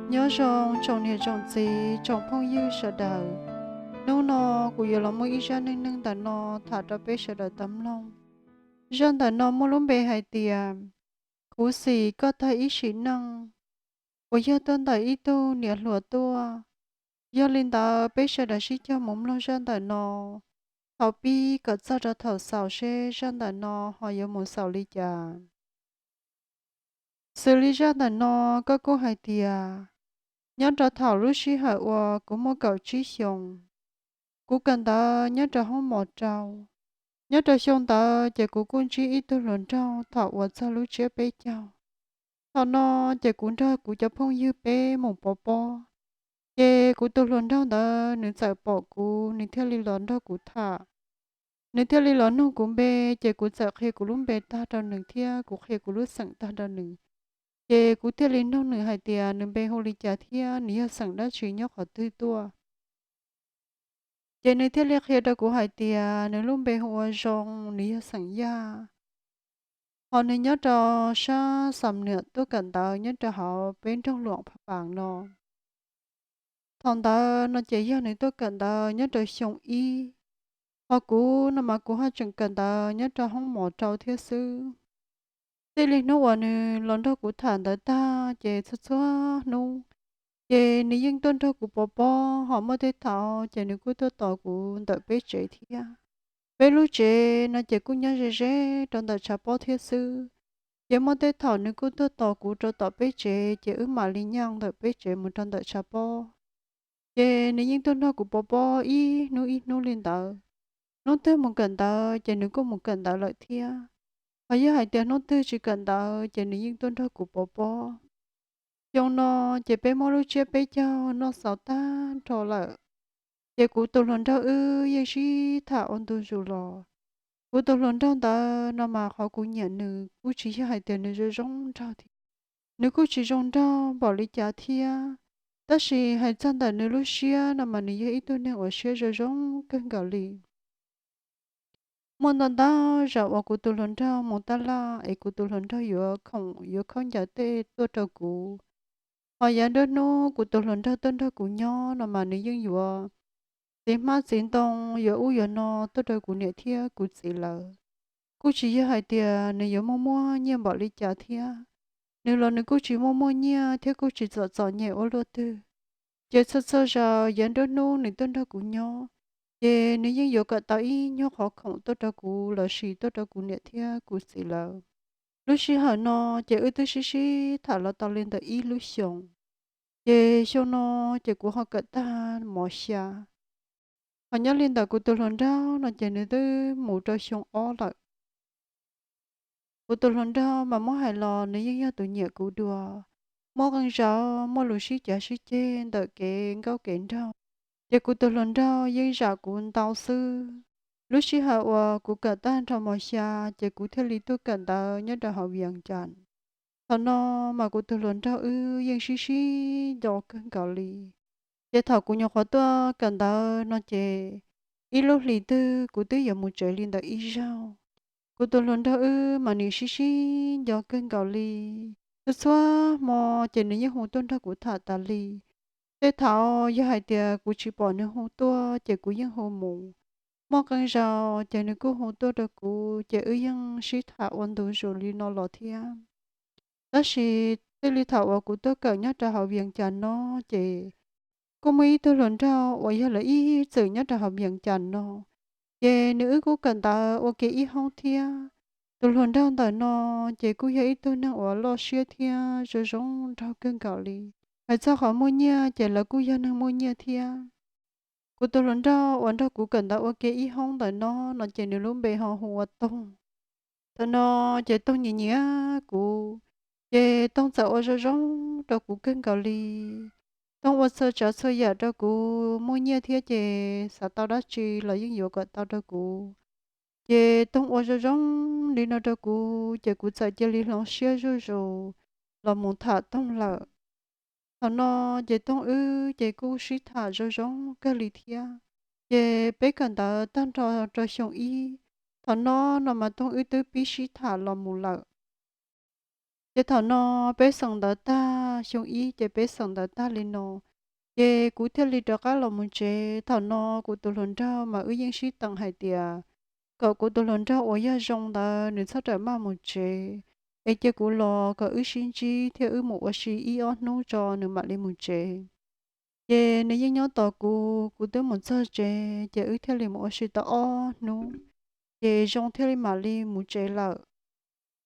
Nyob zoo tsoom niam tsoom txiv tsoom phooj ywg sawv daws. Hnub no kuv yuav los muaj ib zaj neej neeg ntawm no tham rau peb sawv daws tau mloog. Zaj ntawm no muaj lub npe hais tias Khuv xim koj tag ib sim neej, uas yog tuaj ntawm ib tug niam hluas tuaj. Yog li ntawd peb sawv daws sib cog mus mloog zaj ntawm no thaum pib kom txog rau thaum xaus seb zaj ntawm no ho yuav mus xaus li cas. Xws li zaj ntawm no, koj kuj hais tias nyob rau thaum lub sij hawm uas kuv muaj kaum tsib xyoos, kuv kawm ntawv nyob rau hoob mos rau. Nyob rau xyoo ntawd ces kuv kuj ntsib ib tug hluas nraug thaum uas txog lub tsiab peb caug. Thaum no ces kuv nrog kuv cov phooj ywg peb mus pov pob. Ces kuv tus hluas nraug ntawd nws txawm pom kuv, nws thiaj li los nrog kuv tham. Nws thiaj li los nug kuv npe, ces kuv txawm qhia kuv lub npe tag rau nws thiab kuv qhia kuv lub xeem tag rau nws. Ces kuv thiaj li nug nws hais tias nws npe hu li cas thiab nws yog xeem dab tsi, nyob qhov twg tuaj. Ces nws thiaj li qhia rau kuv hais tias nws lub npe hu ua Zoo, nws yog xeem Yaj, ho nws nyob rau sab Xam Nuam, tuaj kawm ntawv nyob rau hauv peb nroog Luam Pha Paas no. Thaum ntawd no ces yog nws tuaj kawm ntawv nyob rau xyoo ib, ho kuv no mas kuv ho tseem kawm ntawv nyob rau hoob mos rau thiab xwb. Txij li hnub uas nws los nrog kuv tham ntawd tag ces txhua txhua hnub ces nws yeej tuaj nrog kuv pov pob, ho muaj tej thaum ces nws kuj tuaj tos kuv ntawm peb tsev thiab. Peb lub tsev no ces kuj nyob ze ze rau ntawm tshav pob thiab xwb. Ces muaj tej thaum nws kuj tuaj tos kuv rau tom peb tsev, ces wb mam li nyaj ntawm peb tsev mus rau ntawm tshav pob. Ces nws yeej tuaj nrog kuv pov pob ib hnub ib hnub li ntawd. Hnub twg mus kawm ntawv ces nws kuj mus kawm ntawv lawm thiab. Ho yog hais tias hnub twg tsis kawm ntawv ces nws yeej tuaj nrog kuv pov pob. Xyoo no ces peb muab lub tsiab peb caug noj xaus tag nrho lawm. Ces kuv tus hluas nraug wb yeej sib tham ua ntu zus los. Kuv tus hluas nraug ntawd no mas qhov kuv nyiam nws kuj tsis yog hais tias nws zoo zoo nraug thiab, nws kuj tsis zoo nraug npaum li cas thiab. Tab sis hais txog ntawm nws lub siab no mas nws yog ib tug neeg uas siab zoo zoo kawg nkaus li. Muaj ntau ntau zaus uas kuv tus hluas nraug mus taj laj es kuv tus hluas nraug yuav khoom yuav khaub ncaws tej tuaj rau kuv. Ho yav nruab hnub kuv tus hluas nraug tuaj nrog kuv nyob no mas nws yeej yuav txiv hmab txiv ntoo, yuav ub yuav no tuaj rau kuv niam thiab kuv txiv lawv. Kuj tsis yog hais tias nws yuav muaj muaj nyiaj npaum li cas thiab, nws los nws kuj tsis muaj muaj nyiaj thiab kuj tsis txom txom nyem ua luaj twg. Ces txhua txhua zaus yav nruab hnub nws tuaj nrog kuv nyob, ces nws yeej yuav kom tau ib nyuag qhov khoom tuaj rau kuv lossis tuaj rau kuv niam thiab kuv txiv lawv. Lub sij hawm no ces wb twb sib sib tham los tau li ntawm ib lub xyoos. Ces xyoo no ces kuv ho kawm tag mos xya. Ho nyob li ntawm kuv tus hluas nraug no ces nws twb mus rau xyoo ob lawm. Kuv tus hluas nraug mas muab hais los nws yeej yog tus nyiam kuv dua. Muaj qee zaus muaj lus sib cav sib ceg ntawm kev nkauj kev nraug, ces kuv tus hluas nraug yeej zam kuv ntau xwb. Lub sij hawm uas kuv kawm tag nrho mos xya, ces kuv thiaj li tuaj kawm ntawv nyob rau hauv Vias Cas. Thaum no mas kuv tus hluas nraug wb yeej sib sib nco kawg nkaus li. Ces thaum kuv nyuam qhuav tuaj kawm ntawv no ces ib lub hlis twg kuv twb yuav mus tsev li ntawm ib zaug. Kuv tus hluas nraug wb mas nws sib sib nco kawg nkaus li. Txhua txhua hmo ces nws yeej hu tuaj nrog kuv tham tas li. Tej thaum yog hais tias kuv tsis pom nws hu tuaj ces kuv yeej hu mus. Muaj qee zaus ces nws kuj hu tuaj rau kuv, ces wb yeej sib tham ua ntu zus li no los thiab. Tab sis txij li thaum uas kuv tuaj kawm nyob rau hauv Vias Cas no, ces kuj muaj ib tug hluas nraug uas yog lawv ib txwm nyob rau hauv Vias Cas no, ces nws wb kuj kawm ntawv ua ke ib hoob thiab. Tus hluas nraug ntawm no ces kuj yog ib tug neeg uas loj siab thiab zoo zoo nraug kawg nkaus li. Hais txog qhov muaj nyiaj ces lawv kuj yog neeg muaj nyiaj thiab. Kuv tus hluas nraug uas nrog kuv kawm ntawv ua ke ib hoob ntawm no, no ces nws lub npe ho hu ua Toog. Thaum no ces Toog nyiam nyiam kuv, ces Toog txawm ua zoo zoo rau kuv kawg nkaus li. Toog ua txhua tsav txhua yam rau kuv, muaj nyiaj thiab ces xav tau dab tsi los yeej yuav kom tau rau kuv. Ces Toog ua zoo zoo li no rau kuv, ces kuv txawm cia li hloov siab zuj zus los mus tham Toog lawm. Thaum no ces Toog wb ces kuj sib tham zoo zoo kawg li thiab. Ces peb kawm ntawv tag nrho rau xyoo ib, thaum no no mas Toog wb twb pib sib tham los mus lawm. Ces thaum no peb xeem ntawv tag, xyoo ib ces peb xeem ntawv tag li no, ces kuv thiaj li rov qab los mus tsev. Thaum no kuv tus hluas nraug mas wb yeej sib teem hais tias kom kuv tus hluas nraug uas yog Zoo ntawd nws txhob rawm maj mus tsev, es cia kuv los kom wb sib ntsib thiab wb mus ua si ib ob hnub tso nws mam li mus tsev. Ces nws yeej nyob tos kuv, kuv twb mus txog tsev ces wb thiaj li mus ua si tau ob hnub, ces Zoo thiaj li mam li mus tsev lawm.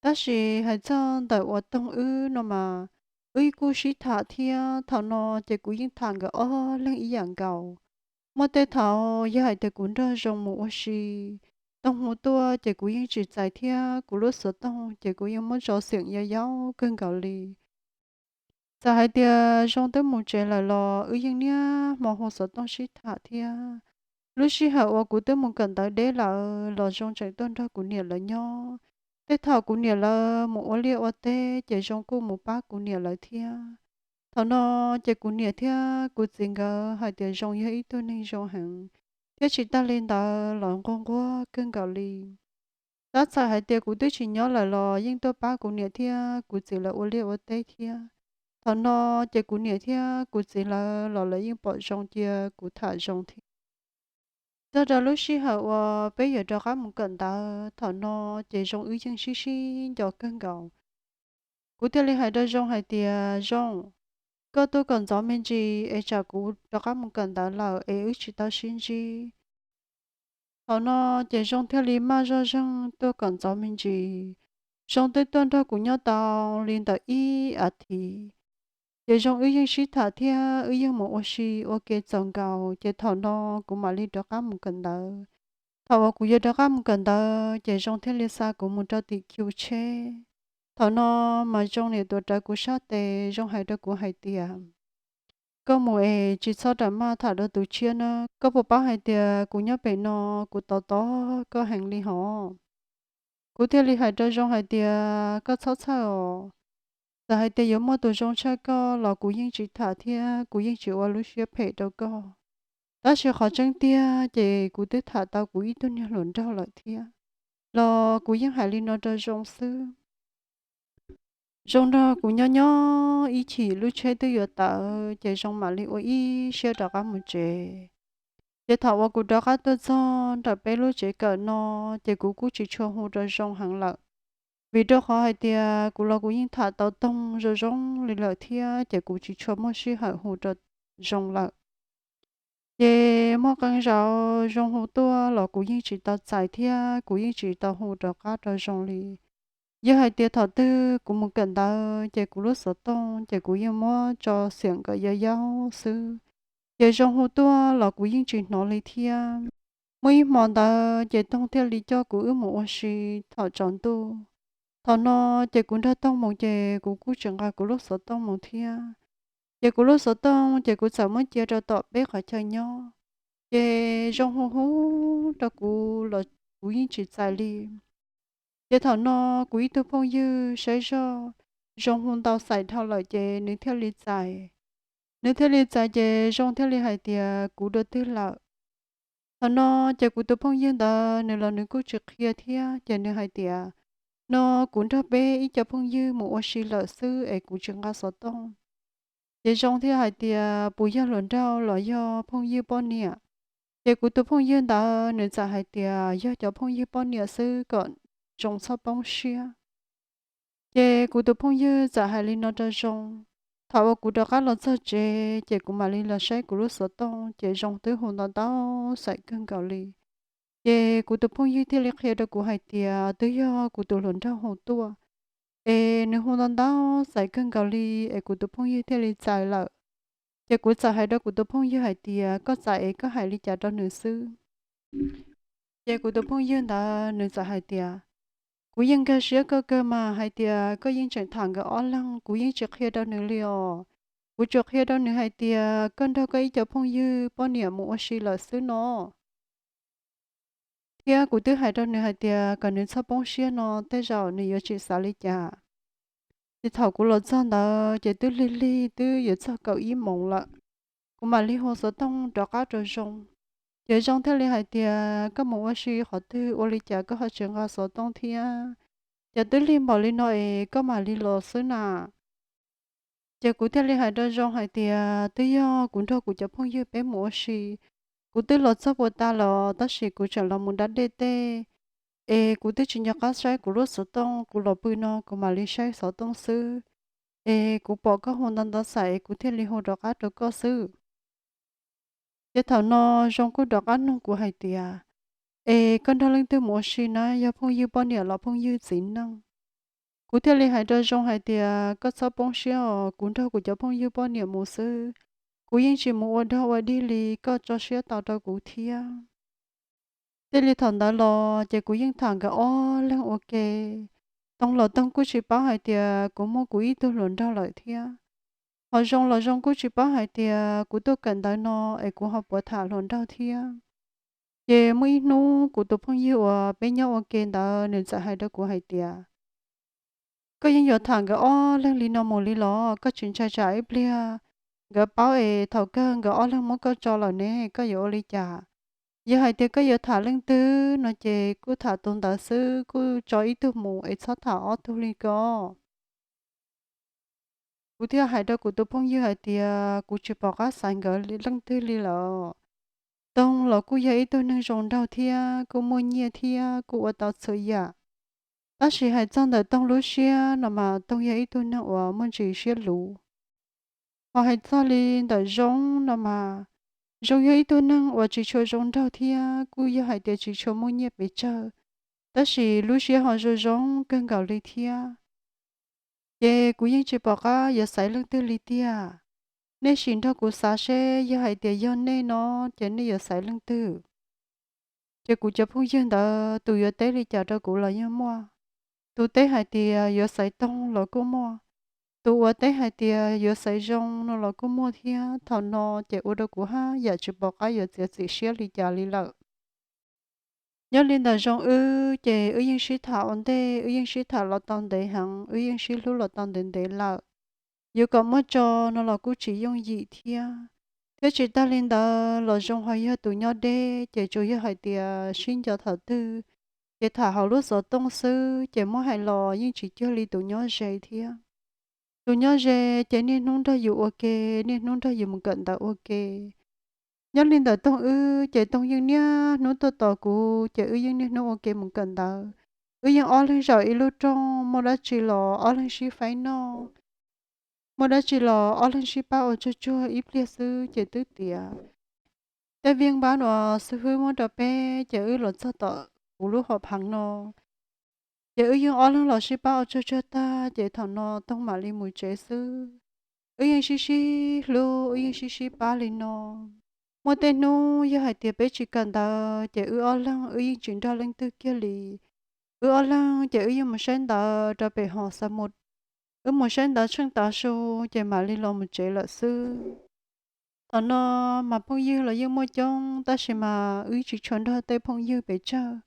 Tab sis hais txog ntawm uas Toog wb no mas, wb kuj sib tham thiab. Thaum no ces kuv yeej tham nkawd ob leeg ib yam nkaus. Muaj tej thaum yog hais tias kuv nrog Zoo mus ua si, Toog hu tuaj ces kuv yeej tsis txais thiab kuv lub xov tooj ces kuv yeej muab tso xeem yau yau kawg nkaus li. Txawm hais tias Zoo twb mus tsev lawm los wb yeej niaj hmo hu xov tooj sib tham thiab. Lub sij hawm uas kuv twb mus kawm ntawv deb lawm los Zoo tseem tuaj nrog kuv niam lawv nyob. Tej thaum kuv niam lawv mus ua liaj ua teb ces Zoo kuj mus pab kuv niam lawv thiab. Thaum no ces kuv niam thiab kuv txiv nkawd hais tias Zoo yog ib tug neeg zoo heev, thiab tsis tag li ntawd los nquag nquag kawg nkaus li. Tab txawm hais tias kuv twb tsis nyob lawm los yeej tuaj pab kuv niam thiab kuv txiv lawv ua liaj ua teb thiab. Thaum no ces kuv niam thiab kuv txiv lawv los lawv yeej pom zoo cia kuv tham Zoo thiab. Txog rau lub sij hawm uas peb yuav rov qab mus kawm ntawv, thaum no ces Zoo wb yeej sib sib nco kawg nkaus. Kuv thiaj li hais rau Zoo hais tias, Zoo, koj tuaj kom ntxov me ntsis es tsam kuv rov qab mus kawm ntawv lawm es wb tsis tau sib ntsib. Thaum no ces Zoo thiaj li maj zoj zeeg tuaj kom ntxov me ntsis. Zoo twb tuaj nrog kuv nyob tau li ntawm ib as thiv, ces Zoo wb yeej sib tham thiab wb yeej mus ua si ua ke txaus nkaus, ces thaum no kuv mam li rov qab mus kawm ntawv. Thaum uas kuv yuav rov qab mus kawm ntawv ces Zoo thiaj li xa kuv mus rau tim khiu tsheb. Thaum no mas Zoo niam tuav rawv kuv sab tes, Zoo hais rau kuv hais tias, Koj mus es tsis txhob rawm maj tham rau tus tshiab na, koj puas paub hais tias kuv nyob pem no kuv tos tos koj heev li hos. Kuv thiaj li hais rau Zoo hais tias, Koj txhob txhawj os. Txawm hais tias yuav muaj tus zoo tshaj koj los kuv yeej tsis tham thiab kuv yeej tsis ua lub siab phem rau koj. Tab sis qhov tseeb tiag ces kuv twb tham tau kuv ib tug niag hluas nraug lawm thiab, los kuv yeej hais li no rau Zoo xwb. Zoo nrog kuv nyob nyob ib chim lub tsheb twb yuav tawm ces Zoo mam li ua ib siab rov qab mus tsev. Ces thaum uas kuv rov qab tuaj txog nram peb lub tsev kawm no, ces kuv kuj tsis tshua hu rau Zoo heev lawm, vim rau qhov hais tias kuv los kuv yeej tham tau Toog zoo zoo li lawm thiab ces kuv tsis tshua muaj sij hawm hu rau Zoo lawm. Ces muaj qee zaus Zoo hu tuaj los kuv yeej tsis tau txais thiab kuv yeej tsis tau hu rov qab rau Zoo li. Yog hais tias thaum twg kuv mus kawm ntawv ces kuv lub xov tooj ces kuv yeej muab tso xeem kom yau yau xwb, ces Zoo hu tuaj los kuv yeej tsis hnov li thiab. Muaj ib hmo ntawd ces Toog thiaj li coj kuv wb mus ua si thaum tsaus ntuj. Thaum no ces kuv nrog Toog mus ces kuv kuj tsis nqa kuv lub xov tooj mus thiab. Ces kuv lub xov tooj ces kuv txawm muab cia rau tom peb qhov chaw nyob, ces Zoo hu hu rau kuv los kuv yeej tsis txais li. Ces thaum no kuv ib tug phooj ywg saib zoj, Zoo hu ntau xais dhau lawm ces nws thiaj li txais. Nws thiaj li txais ces Zoo thiaj li hais tias, Kuv dua twg lawm? Thaum no ces kuv tus phooj ywg ntawd nws los nws kuj tsis qhia thiab ces nws hais tias, No kuv nrog peb ib co phooj ywg mus ua si lawm xwb es kuv tsis nqa xov tooj. Ces Zoo thiaj hais tias, Puas yog hluas nraug los yog phooj ywg poj niam? Ces kuv tus phooj ywg ntawd nws txawm hais tias, Yog cov phooj ywg poj niam xwb kom Zoo txhob poob siab. Ces kuv tus phooj ywg txawm hais li no rau Zoo. Thaum uas kuv rov qab los txog tsev ces kuv mam li los saib kuv lub xov tooj ces Zoo twb hu ntau ntau xaim kawg nkaus li. Ces kuv tus phooj ywg thiaj li qhia rau kuv hais tias twb yog kuv tus hluas nraug hu tuaj, es nws hu ntau ntau xaim kawg nkaus li es kuv tus phooj ywg thiaj li txais lawm. Ces kuv txawm hais rau kuv tus phooj ywg hais tias, Koj txais es koj hais li cas rau nws xwb? Ces kuv tus phooj ywg ntawd nws txawm hais tias, Kuv yeej nkag siab koj kawg mas, hais tias koj yeej tseem tham nkawd ob leeg, kuv yeej tsis qhia rau nws li os. Kuv tsuas qhia rau nws hais tias koj nrog koj ib co phooj ywg poj niam mus ua si lawm xwb no. Thiab kuv twb hais rau nws hais tias kom nws txhob poob siab no, tej zaum nws yuav tsis xav li cas. Ces thaum kuv los txog ntawd ces twb lig lig twb yuav txog kaum ib moos lawm. Kuv mam li hu xov tooj rov qab rau Zoo. Ces Zoo thiaj li hais tias, Koj mus ua si qhov twg ua li cas koj ho tsis nqa xov tooj thiab? Ces twb lig npaum li no es koj mam li los xwb na. Ces kuv thiaj li hais rau Zoo hais tias, twb yog kuv nrog kuv cov phooj ywg peb mus ua si, kuv twb los txog puag ta lawm tab sis kuv tseem los mus da dej tej, es kuv twb tsis nco qab saib kuv lub xov tooj, kuv los pw no kuv mam li saib xov tooj xwb, es kuv pom koj hu ntawv ntawv xais es kuv thiaj li hu rov qab rau koj xwb. Ces thaum no Zoo kuj rov qab nug kuv hais tias, es koj nrog leej twg mus ua si na, yog phooj ywg poj niam los phooj ywg txiv neej? Kuv thiaj li hais rau Zoo hais tias, koj txhob poob siab os, kuv nrog kuv cov phooj ywg poj niam mus xwb, kuv yeej tsis mus ua dog ua dig li, koj tso siab tau rau kuv thiab. Thiaj li thaum ntawd los ces kuv yeej tham nkawd ob leeg ua ke. Toog los Toog kuj tsis paub hais tias kuv muaj kuv ib tug hluas nraug lawm thiab. Ho Zoo los Zoo kuj tsis paub hais tias kuv tuaj kawm ntawv no es kuv ho puas tham hluas nraug thiab. Ces muaj ib hnub kuv tus phooj ywg uas peb nyob ua ke ntawd nws txawm hais rau kuv hais tias, koj yeej yuav tham nkawd ob leeg li no mus li los? Koj tsis ntshai tsam ib pliag nkawd paub es thaum kawg nkawd ob leeg muab koj tso lawm ne, koj yuav ua li cas? Yog hais tias koj yuav tham leej twg no ces kuj tham tus ntawd xwb, kuj tso ib tug mus es txhob tham ob tug li ko. Kuv thiaj hais rau kuv tus phooj ywg hais tias, kuv tsis pom qab xaiv nkawd leej twg li lawm. Toog los kuj yog ib tug neeg zoo nraug thiab kuj muaj nyiaj thiab kuj ua tau txhua yam, tab sis hais txog ntawm Toog lub siab no mas Toog yog ib tug neeg uas muaj ntsis siab luv. Ho hais txog li ntawm Zoo no mas Zoo yog ib tug neeg uas tsis tshua zoo nraug thiab kuj yog hais tias tsis tshua muaj nyiaj pes tsawg, tab sis lub siab ho zoo zoo kawg nkaus li thiab. Ces kuv yeej tsis pom qab yuav xaiv leej twg li tiag. Nej sim nrog kuv xav seb yog hais tias yog nej no ces nej yuav xaiv leej twg? Ces kuv cov phooj ywg ntawd tus yuav teb li cas rau kuv los yeej muaj. Tus teb hais tias yuav xaiv Toog los kuj muaj. Tus uas teb hais tias yuav xaiv Zoo no los kuj muaj thiab. Thaum no ces ua rau kuv haj yam tsis pom qab yuav txiav txim siab li cas li lawm. Nyob li ntawm Zoo wb ces wb yeej sib tham ua ntej, wb yeej sib tham los tau ntev heev, wb yeej sib hlub los tau ntev ntev lawm. Yuav kom muaj tso no los kuj tsis yooj yim thiab. Thiab tsis tag li ntawd los Zoo ho yog tus nyob deb, ces tsuas yog hais tias sib nco thaum twg ces tham hauv lub xov tooj xwb, ces muab hais los yeej tsis cuag li tus nyob ze thiab. Tus nyob ze ces niaj hnub nrog yus ua ke, niaj hnub nrog yus mus kawm ntawv ua ke. Nyob li ntawm Toog wb ces Toog yeej niaj hnub tuaj tos kuv, ces wb yeej niaj hnub ua ke mus kawm ntawv. Wb yeej ob leeg zaum ib lub rooj, muaj dab tsi los ob leeg sib faib noj, muaj dab tsi los ob leeg sib pab ua tsuag tsuag ib pliag xwb ces twb tiav. Tej viaj npab uas xib hwb muab rau peb ces wb los txog tom kuv lub hom pheev no, ces wb yeej ob leeg los sib pab ua tsuag tsuag tag ces thaum no Toog mam li mus tsev xwb. Wb yeej sib sib hlub, wb yeej sib sib pab li no. Muaj tej hnub yog hais tias peb tsis kawm ntawv ces wb ob leeg wb yeej tsis nrog leej twg kiag li. Wb ob leeg ces wb yeej mus saib ntawv rau pem hom xa mus, wb mus saib ntawv tsheej tav su ces mam li los mus tsev lawm xwb. Thaum no mas phooj ywg los yeej muaj coob tab sis mas wb tsis tshua nrog tej phooj ywg pes tsawg.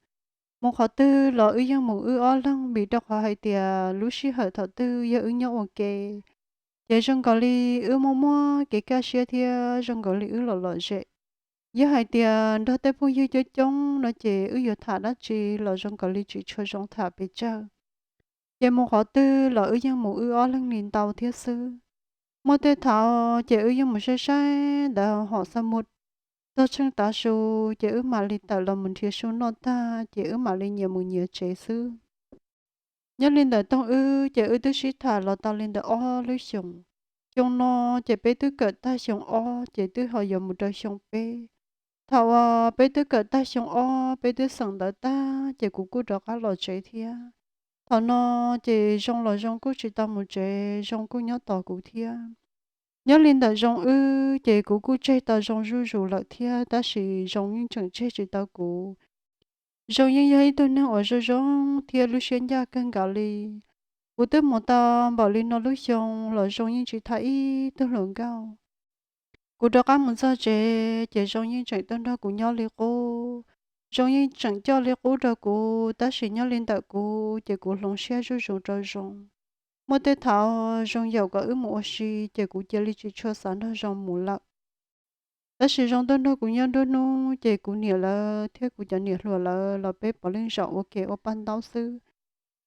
Mus qhov twg los wb yeej mus wb ob leeg vim rau qhov hais tias lub sij hawm thaum twg yog wb nyob ua ke ces zoo nkaus li wb muaj muaj kev kaj siab thiab zoo nkaus li wb lom lom zem. Yog hais tias nrog tej phooj ywg coob coob no ces wb yuav tham dab tsi los zoo nkaus li tsis tshua zoo tham pes tsawg. Ces mus qhov twg los wb yeej mus wb ob leeg li ntau thiab xwb. Muaj tej thaum ces wb yeej mus saib saib ntawv hom xa mus txog tsheej tav su, ces wb mam li tawm los mus nrhiav su noj tag ces wb mam li nyias mus nyias tsev xwb. Nyob li ntawm Toog wb ces wb twb sib tham los tau li ntawm ob lub xyoos. Xyoo no ces peb twb kawm tag xyoo ob ces twb ho yuav mus rau xyoo peb. Thaum uas peb twb kawm tag xyoo ob peb twb xeem ntawv tag ces kuv kuj rov qab los tsev thiab. Thaum no ces Zoo los Zoo kuj tsis tau mus tsev, Zoo kuj nyob tos kuv thiab. Nyob li ntawm Zoo wb ces kuv kuj tseg tau Zoo zuj zus lawm thiab tab sis Zoo yeej tseem tseg tsis tau kuv. Zoo yeej yog ib tug neeg uas zoo zoo thiab lub siab ncaj kawg nkaus li. Kuv twb mus tau npaum li no lub xyoo los Zoo yeej tsis tham ib tug hluas nkauj. Kuv rov qab mus txog tsev ces Zoo yeej tseem tuaj nrog kuv nyob li qub. Zoo yeej tseem coj li qub rau kuv tab sis nyob li ntawm kuv ces kuv hloov siab zuj zus rau Zoo. Muaj tej thaum Zoo yaum kom wb mus ua si ces kuv cia li tsis tshua xav nrog Zoo mus lawm. Tab sis Zoo tuaj nrog kuv nyob nruab hnub ces kuv niam lawv thiab kuv cov niam hluas lawv los peb puav leej zaum ua ke ua paj ntaub xwb.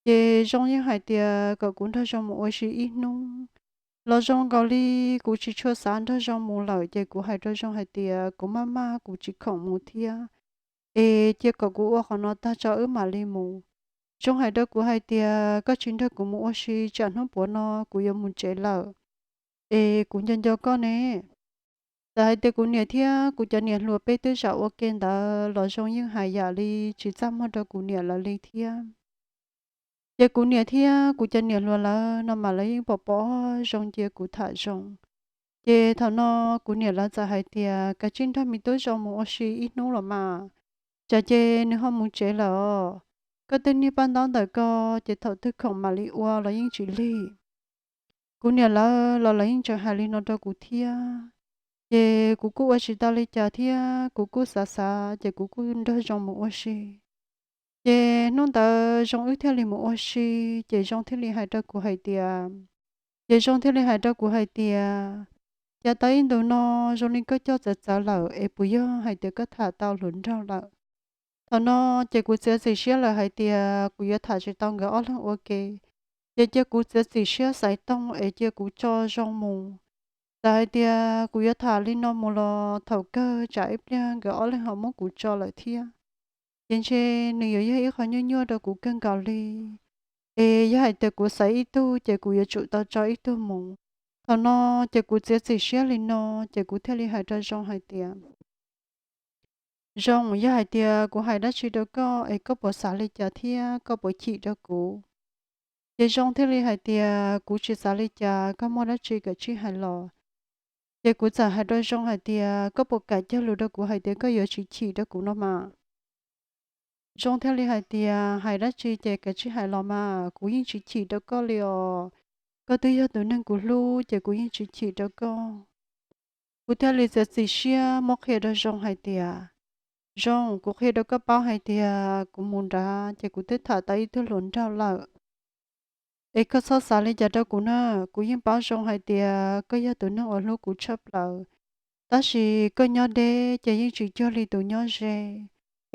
Ces Zoo yeej hais tias kom kuv nrog Zoo mus ua si ib hnub. Los zoo nkaus li kuv tsis tshua xav nrog Zoo mus lawm, ces kuv hais rau Zoo hais tias kuv maj maj kuv tsis khoom mus thiab, es cia kom kuv ua qhov no tag tso wb mam li mus. Zoo hais rau kuv hais tias koj tsis nrog kuv mus ua si tsam hnub puav no kuv yuav mus tsev lawm, es kuv nco nco koj ne. Txawm hais tias kuv niam thiab kuv cov niam hluas peb twb zam ua ke ntawd los Zoo yeej hais yam li tsis txaj muag rau kuv niam lawv li thiab. Ces kuv niam thiab kuv cov niam hluas lawv no mas lawv yeej pom pom Zoo cia kuv tham Zoo. Ces thaum no kuv niam lawv txawm hais tias, Kav tsij nrog me tub Zoo mus ua si ib hnub los mas, tsam ces nws ho mus tsev lawm os. Koj tej niag paj ntaub ntawm ko ces thaum twg khoom mam li ua los yeej tsis lig. Kuv niam lawv los lawv yeej tseem hais li no rau kuv thiab. Ces kuv kuj ua tsis tau li cas thiab, kuv kuj xav xav ces kuv kuj nrog Zoo mus ua si. Ces hnub ntawd Zoo wb thiaj li mus ua si, ces Zoo thiaj li hais rau kuv hais tias, ces Zoo thiaj li hais rau kuv hais tias, Cas tau ib ntus no zoo li koj coj txawv txawv lawm es puas yog hais tias koj tham tau hluas nraug lawm? Thaum no ces kuv txiav txim siab lawm hais tias kuv yuav tham tsis tau nkawd ob leeg ua ke, ces cia kuv txiav txim siab xaiv toog es cia kuv tso Zoo mus. Txawm hais tias kuv yuav tham li no mus los thaum kawg tsam ib pliag nkawd ob leeg ho muab kuv tso lawm thiab, ces ntshe nws yuav yog ib qho nyuaj nyuaj rau kuv kawg nkaus li. Es yog hais tias kuv xaiv ib tug ces kuv yuav tsum tau tso ib tug mus. Thaum no ces kuv txiav txim siab li no, ces kuv thiaj li hais rau Zoo hais tias, Zoo, yog hais tias kuv hais dab tsi rau koj es koj puas xav li cas thiab koj puas chim rau kuv? Ces Zoo thiaj li hais tias, Kuv tsis xav li cas, koj muaj dab tsi kav tsij hais los. Ces kuv txawm hais rau Zoo hais tias, Koj puas kam cog lus rau kuv hais tias koj yuav tsis chim rau kuv no mas? Zoo thiaj li hais tias, Hais dab tsi ces kav tsij hais los mas, kuv yeej tsis chim rau koj li os. Koj twb yog tus neeg kuv hlub ces kuv yeej tsis chim rau koj. Kuv thiaj li txiav txim siab muab qhia rau Zoo hais tias, Zoo, kuv qhia rau koj paub hais tias kuv mus nrad ces kuv twb tham tau ib tug hluas nraug lawm. Es koj txhob xav li cas rau kuv na, kuv yeej paub Zoo hais tias koj yog tus neeg uas hlub kuv tshaj plaws, tab sis koj nyob deb ces yeej tsis cuag li tus nyob ze.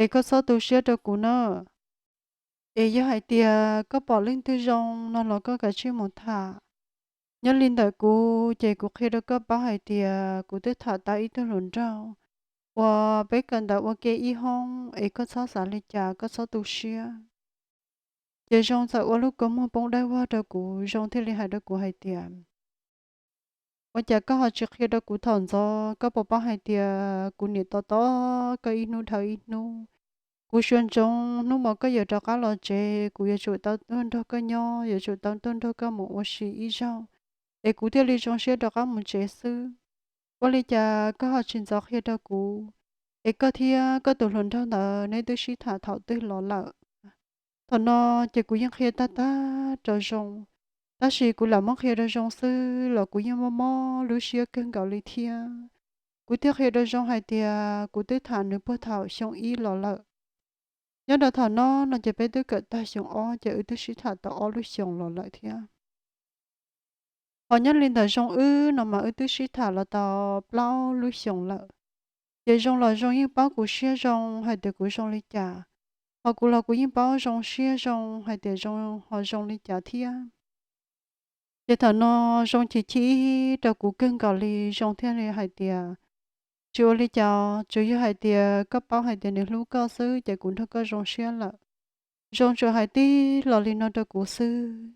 Es koj txhob tu siab rau kuv na. Es yog hais tias koj pom leej twg zoo no los koj kav tsij mus tham. Nyob li ntawm kuv ces kuv qhia rau koj paub hais tias kuv twb tham tau ib tug hluas nraug uas peb kawm ntawv ua ke ib hoob, es koj txhob xav li cas, koj txhob tu siab. Ces Zoo txawm ua lub kua muag poob dawb vog rau kuv, Zoo thiaj li hais rau kuv hais tias, Ua cas koj ho tsis qhia rau kuv thaum ntxov? Koj puas paub hais tias kuv niam tos tos koj ib hnub dhau ib hnub? Kuv xav ntsoov hnub uas koj yuav rov qab los tsev, kuv yuav tsum tau tuaj nrog koj nyob, yuav tsum tau tuaj nrog koj mus ua si ib zaug, es kuv thiaj li zoo siab rov qab mus tsev xwb. Ua li cas koj ho tsis ntxov qhia rau kuv? Es koj thiab koj tus hluas nraug ntawd neb twb sib tham thaum twg los lawm? Thaum no ces kuv yeej qhia tag tag rau Zoo, tab sis kuv lam muab qhia rau Zoo xwb los kuv yeej mob mob lub siab kawg nkaus li thiab. Kuv thiaj qhia rau Zoo hais tias kuv twb tham nws puag thaum xyoo ib los lawm. Nyob rau thaum no no ces peb twb kawm tag xyoo ob ces wb twb sib tham tau ob lub xyoos los lawm thiab. Ho nyob li ntawm Zoo wb no mas wb twb sib tham los tau plaub lub xyoos lawm. Ces Zoo los Zoo yeej paub kuv siab Zoo hais tias kuv zoo li cas, ho kuv los kuv yeej paub Zoo siab Zoo hais tias Zoo ho zoo li cas thiab. Ces thaum no Zoo chim chim rau kuv kawg nkaus li, Zoo thiaj li hais tias, Tsis ua li cas, tsuas yog hais tias koj paub hais tias nws hlub koj xwb ces kuv nrog koj zoo siab lawm. Zoo tsuas hais tib los li no rau kuv xwb.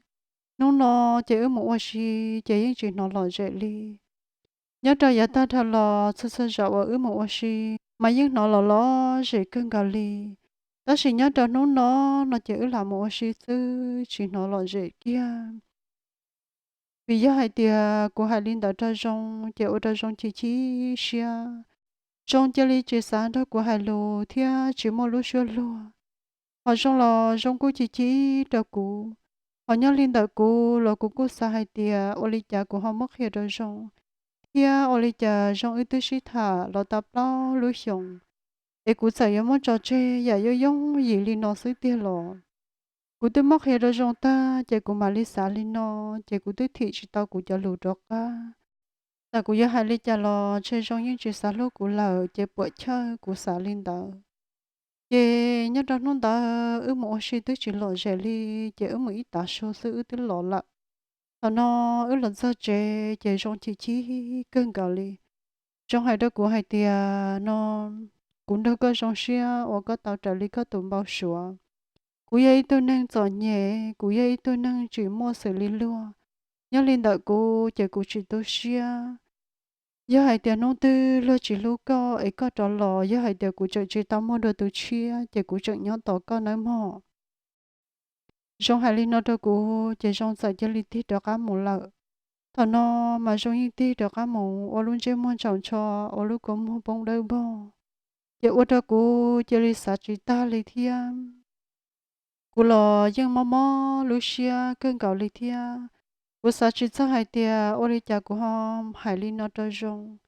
Hnub no ces wb mus ua si ces yeej tsis hnov lom zem li. Nyob rau yav tag dhau los txhua txhua zaus uas wb mus ua si mas yeej hnov los lom zem kawg nkaus li. Tab sis nyob rau hnub no no ces wb lam mus ua si xwb tsis hnov lom zem kiag. Vim yog hais tias kuv hais li ntawd rau Zoo ces ua rau Zoo chim chim siab. Zoo cia li tsis xav nrog kuv hais lus thiab tsis muaj lub suab luag. Ho Zoo los Zoo kuj chim chim rau kuv. Ho nyob li ntawm kuv los kuv kuj xav hais tias ua li cas kuv ho muab qhia rau Zoo, thiab ua li cas Zoo wb twb sib tham los tau plaub lub xyoos, es kuv txawm yuav muab tso tseg yam yooj yooj yim li no xwb tiag los? Kuv twb muab qhia rau Zoo tag ces kuv mam li xav li no, ces kuv twb thim tsis tau kuv cov lus rov qab. Txawm kuv yuav hais li cas los ntshe Zoo yeej tsis xav hlub kuv lawm ces puam chawj kuv xav li ntawd. Ces nyob rau hnub ntawd wb mus ua si twb tsis lom zem li, ces wb mus ib tav su xwb wb twb los lawm. Thaum no wb los txog tsev ces Zoo chim chim kawg nkaus li. Zoo hais rau kuv hais tias no, kuv nrog koj zoo siab uas koj tau raws li koj tus npau suav. Kuv yog ib tug neeg txom nyem, kuv yog ib tug neeg tsis muaj xws li luag. Nyob li ntawm kuv ces kuv tsis tu siab. Yog hais tias hnub twg luag tsis hlub koj es koj rov los, yog hais tias kuv tseem tsis tau muaj dua tus tshiab ces kuv tseem nyob tos koj nawb mog. Zoo hais li no rau kuv ces Zoo txawm cia li tig rov qab mus lawm. Thaum no mas Zoo yeej tig rov qab mus ua lub ntsej muag ntsaus ntsho, ua lub kua muag poob dawb vog, ces ua rau kuv cia li xav tsis tag li thiab. Kuv los yeej mob mob lub siab kawg nkaus li thiab. Kuv xav tsis txog hais tias ua li cas kuv ho hais li no rau Zoo.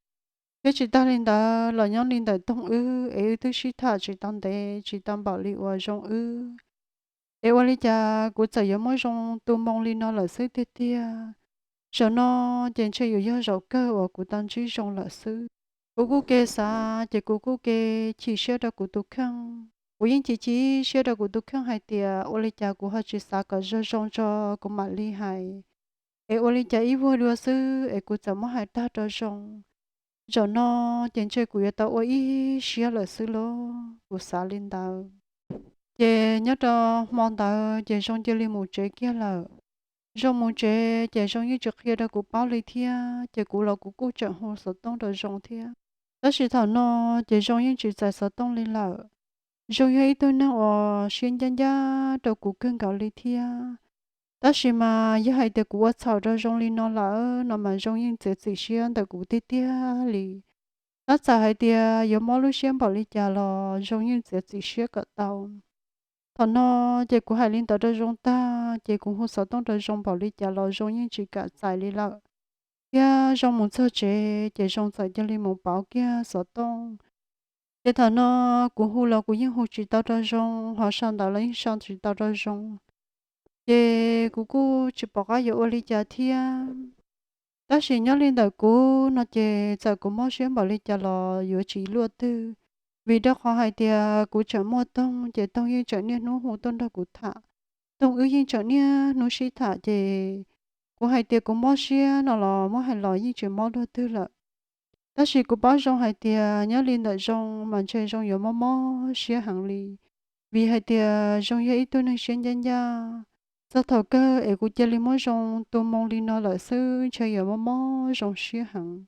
Thiab tsis tag li ntawd los nyob li ntawm Toog wb es wb twb sib tham tsis tau ntev tsis tau npaum li uas Zoo wb. Es ua li cas kuv txawm yuav muab Zoo tu moo li no lawm xwb tiag tiag. Zaum no ces ntshe yuav yog zaum kawg uas kuv tau ntsib Zoo lawm xwb. Kuv kuj ke xav ces kuv kuj ke chim siab rau kuv tus kheej. Kuv yeej chim chim siab rau kuv tus kheej hais tias ua li cas kuv ho tsis xav kom zoo zoo tso kuv mam li hais. Es ua li cas ib vuag dua xwb es kuv txawm muab hais tag rau Zoo. Zaum no ces ntshe kuv yuav tau ua ib siab lawm xwb lauj, kuv xav li ntawd. Ces nyob rau hmo ntawd ces Zoo cia li mus tsev kiag lawm. Zoo mus tsev ces Zoo yeej tsis qhia rau kuv paub li thiab, ces kuv los kuv kuj tseem hu xov tooj rau Zoo thiab. Tab sis thaum no ces Zoo yeej tsis txais xov tooj li lawm. Zoo yog ib tug neeg uas siab ncaj ncaj rau kuv kawg nkaus li thiab. Tab sis mas yog hais tias kuv ua txhaum rau Zoo li no lawm no mas Zoo yeej txiav txim siab ntawm kuv tiag tiag li. Tab txawm hais tias yuav mob lub siab npaum li cas los Zoo yeej txiav txim siab kom tau. Thaum no ces kuv hais li ntawd rau Zoo tag ces kuv hu xov tooj rau Zoo npaum li cas los Zoo yeej tsis kam txais li lawm. Thiab Zoo mus txog tsev ces Zoo txawm cia li mus pauv kiag xov tooj. Ces thaum no kuv hu los kuv yeej hu tsis tau rau Zoo, ho sau ntawv los yeej sau tsis tau rau Zoo. Ces kuv kuj tsis pom qab yuav ua li cas thiab. Tab sis nyob li ntawm kuv no ces txawm kuv mob siab npaum li cas los yuav tsis luaj twg, vim rau qhov hais tias kuv tseem muaj Toog ces Toog yeej tseem niaj hnub hu tuaj nrog kuv tham. Toog wb yeej tseem niaj hnub sib tham ces kuv hais tias kuv mob siab no los muab hais los yeej tsis mob luaj twg lawm. Tab sis kuv paub Zoo hais tias nyob li ntawm Zoo mas ntshe Zoo yuav mob mob siab heev li, vim hais tias Zoo yog ib tug neeg siab ncaj ncaj. Txog thaum kawg es kuv cia li muab Zoo tu moo li no lawm xwb ntshe yuav mob mob Zoo siab heev,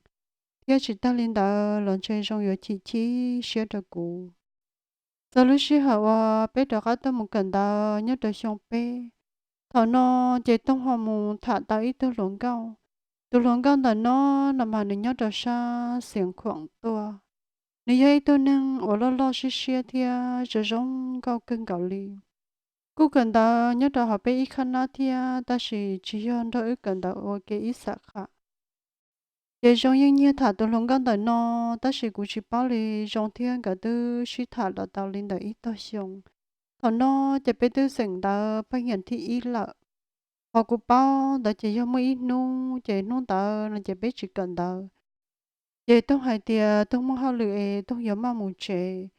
thiab tsis tag li ntawd los ntshe Zoo yuav chim chim siab rau kuv. Txog lub sij hawm uas peb rov qab tuaj mus kawm ntawv nyob rau xyoo peb, thaum no ces Toog ho mus tham tau ib tug hluas nkauj. Tus hluas nkauj ntawm no no mas nws nyob rau sab Xiav Khuam tuaj. Nws yog ib tug neeg uas loj loj siab siab thiab zoo zoo nkauj kawg nkaus li. Kuj kawm ntawv nyob rau hauv peb ib khab nab thiab tab sis tsis yog nrog wb kawm ntawv ua ke ib xam qham. Ces Zoo yeej nyiag tham tus hluas nkauj ntawm no, tab sis kuv tsis paub li, Zoo thiab nkawd twb sib tham los tau li ntawm ib tog xyoo. Thaum no ces peb twb xeem ntawv paj nyiam thib ib lawm. Qhov kuv paub ntawd ces yog muaj ib hnub ces hnub ntawd no ces peb tsis kawm ntawv. Ces Toog hais tias Toog muaj hauj lwm es Toog yuav maj mus tsev,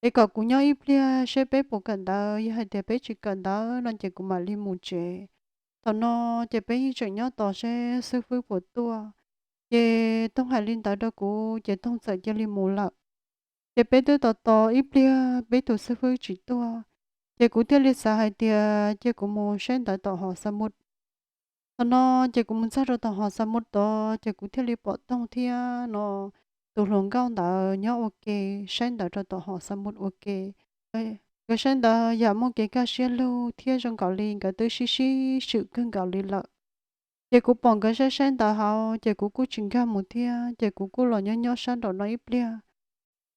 es kom kuv nyob ib pliag seb peb puas kawm ntawv, yog hais tias peb tsis kawm ntawv no ces kuv mam li mus tsev. Thaum no ces peb yeej tseem nyob tos seb xib fwb puas tuaj. Ces Toog hais li ntawd rau kuv ces Toog txawm cia li mus lawm. Ces peb twb tos tos ib pliag peb tus xib fwb tsis tuaj, ces kuv thiaj li xav hais tias cia kuv mus saib ntawv tom hom xa mus. Thaum no ces kuv mus txog rau tom hom xa mus tod ces kuv thiaj li pom Toog thiab no tus hluas nkauj ntawd nyob ua ke saib ntawv rau tom hom xa mus ua ke. Nkawd saib ntawv yam muaj kev kaj siab lug thiab zoo nkaus li nkawd twb sib sib swm kawg nkaus li lawm. Ces kuv pom nkawd saib saib ntawv hauv ces kuv kuj tsis nkag mus thiab ces kuv kuj los nyob nyob sab nraum no ib pliag.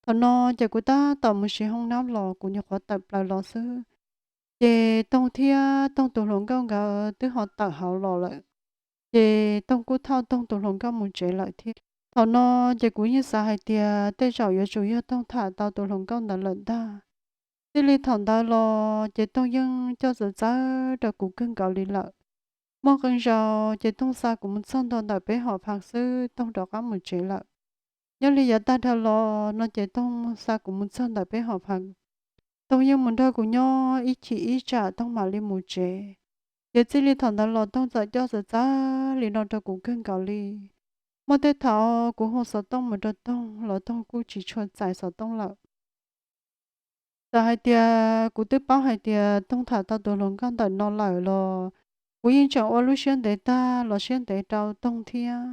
Thaum no ces kuv tab tom mus siv hoob nab los kuv nyuam qhuav tawm plaws los xwb, ces Toog thiab Toog tus hluas nkauj nkawd twb ho tawm hauv los lawm. Ces Toog kuj thauj Toog tus hluas nkauj mus tsev lawm thiab. Thaum no ces kuv yeej xav hais tias tej zaum yuav tsum yog Toog tham tau tus hluas nkauj ntawd lawm ntag. Txij li thaum ntawd los ces Toog yeej coj txawv txawv rau kuv kawg nkaus li lawm. Muaj qee zaus ces Toog xa kuv mus txog ntua ntawm peb hom phav xwb Toog rov qab mus tsev lawm. Nyob li yav tag dhau los no ces Toog xa kuv mus txog ntawm peb hom phav, Toog yeej mus nrog kuv nyob ib chim ib tsam Toog mam li mus tsev. Ces txij li thaum ntawd los Toog txawm coj txawv txawv li no rau kuv kawg nkaus li. Muaj tej thaum kuv hu xov tooj mus rau Toog los Toog kuj tsis tshua txais xov tooj lawm. Txawm hais tias kuv twb paub hais tias Toog tham tau tus hluas nkauj ntawm no lawm los kuv yeej tseem ua lub siab ntev tag los siab ntev rau Toog thiab.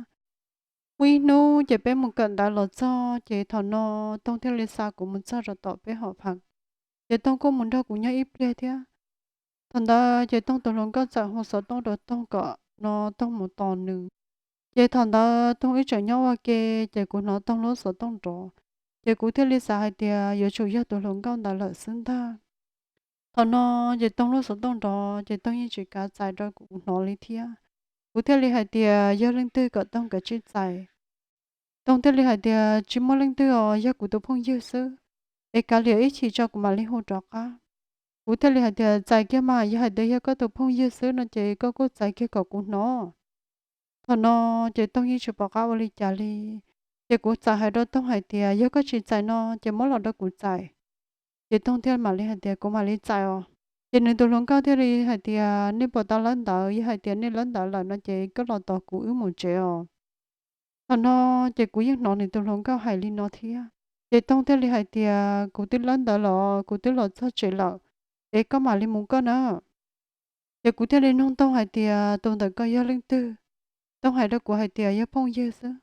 Muaj ib hnub ces peb mus kawm ntawv los txog ces thaum no Toog thiaj li xa kuv mus txog rau tom peb hom phav. Ces Toog kuj mus nrog kuv nyob ib pliag thiab. Thaum ntawd ces Toog tus hluas nkauj txawm hu xov tooj rau Toog kom no Toog mus tos nws. Ces thaum ntawd Toog wb tseem nyob ua ke, ces kuv hnov Toog lub xov tooj nrov. Ces kuv thiaj li xav hais tias yuav tsum yog tus hluas nkauj ntawd lawm xwb ntag. Thaum no ces Toog lub xov tooj nrov ces Toog yeej tsis kav txais rau kuv hnov li thiab. Kuv thiaj li hais tias yog leej twg kom Toog kav tsij txais. Toog thiaj li hais tias tsis muaj leej twg os, yog kuv tus phooj ywg xwb, es kav liam ib chim tso kuv mam li hu rov qab. Kuv thiaj li hais tias txais kiag mas, yog hais tias yog koj tus phooj ywg xwb no ces koj kuj txais kiag kom kuv hnov. Thaum no ces Toog yeej tsis pom qab ua li cas li. Ces kuv txawm hais rau Toog hais tias yog koj tsis txais no ces muab los rau kuv txais. Ces Toog thiaj mam li hais tias kuv mam li txais os. Ces nws tus hluas nkauj thiaj li hais tias nej puas tau lawb ntawv, yog hais tias nej lawb ntawv lawm no ces koj los tos kuv wb mus tsev os. Thaum no ces kuv yeej hnov nws tus hluas nkauj hais li no thiab. Ces Toog thiaj li hais tias kuv twb lawb ntawv los, kuv twb los txog tsev lawm, es koj mam li mus koj na. Ces kuv thiaj li nug Toog hais tias tus ntawm koj yog leej twg? Toog hais rau kuv hais tias yog phooj ywg xwb.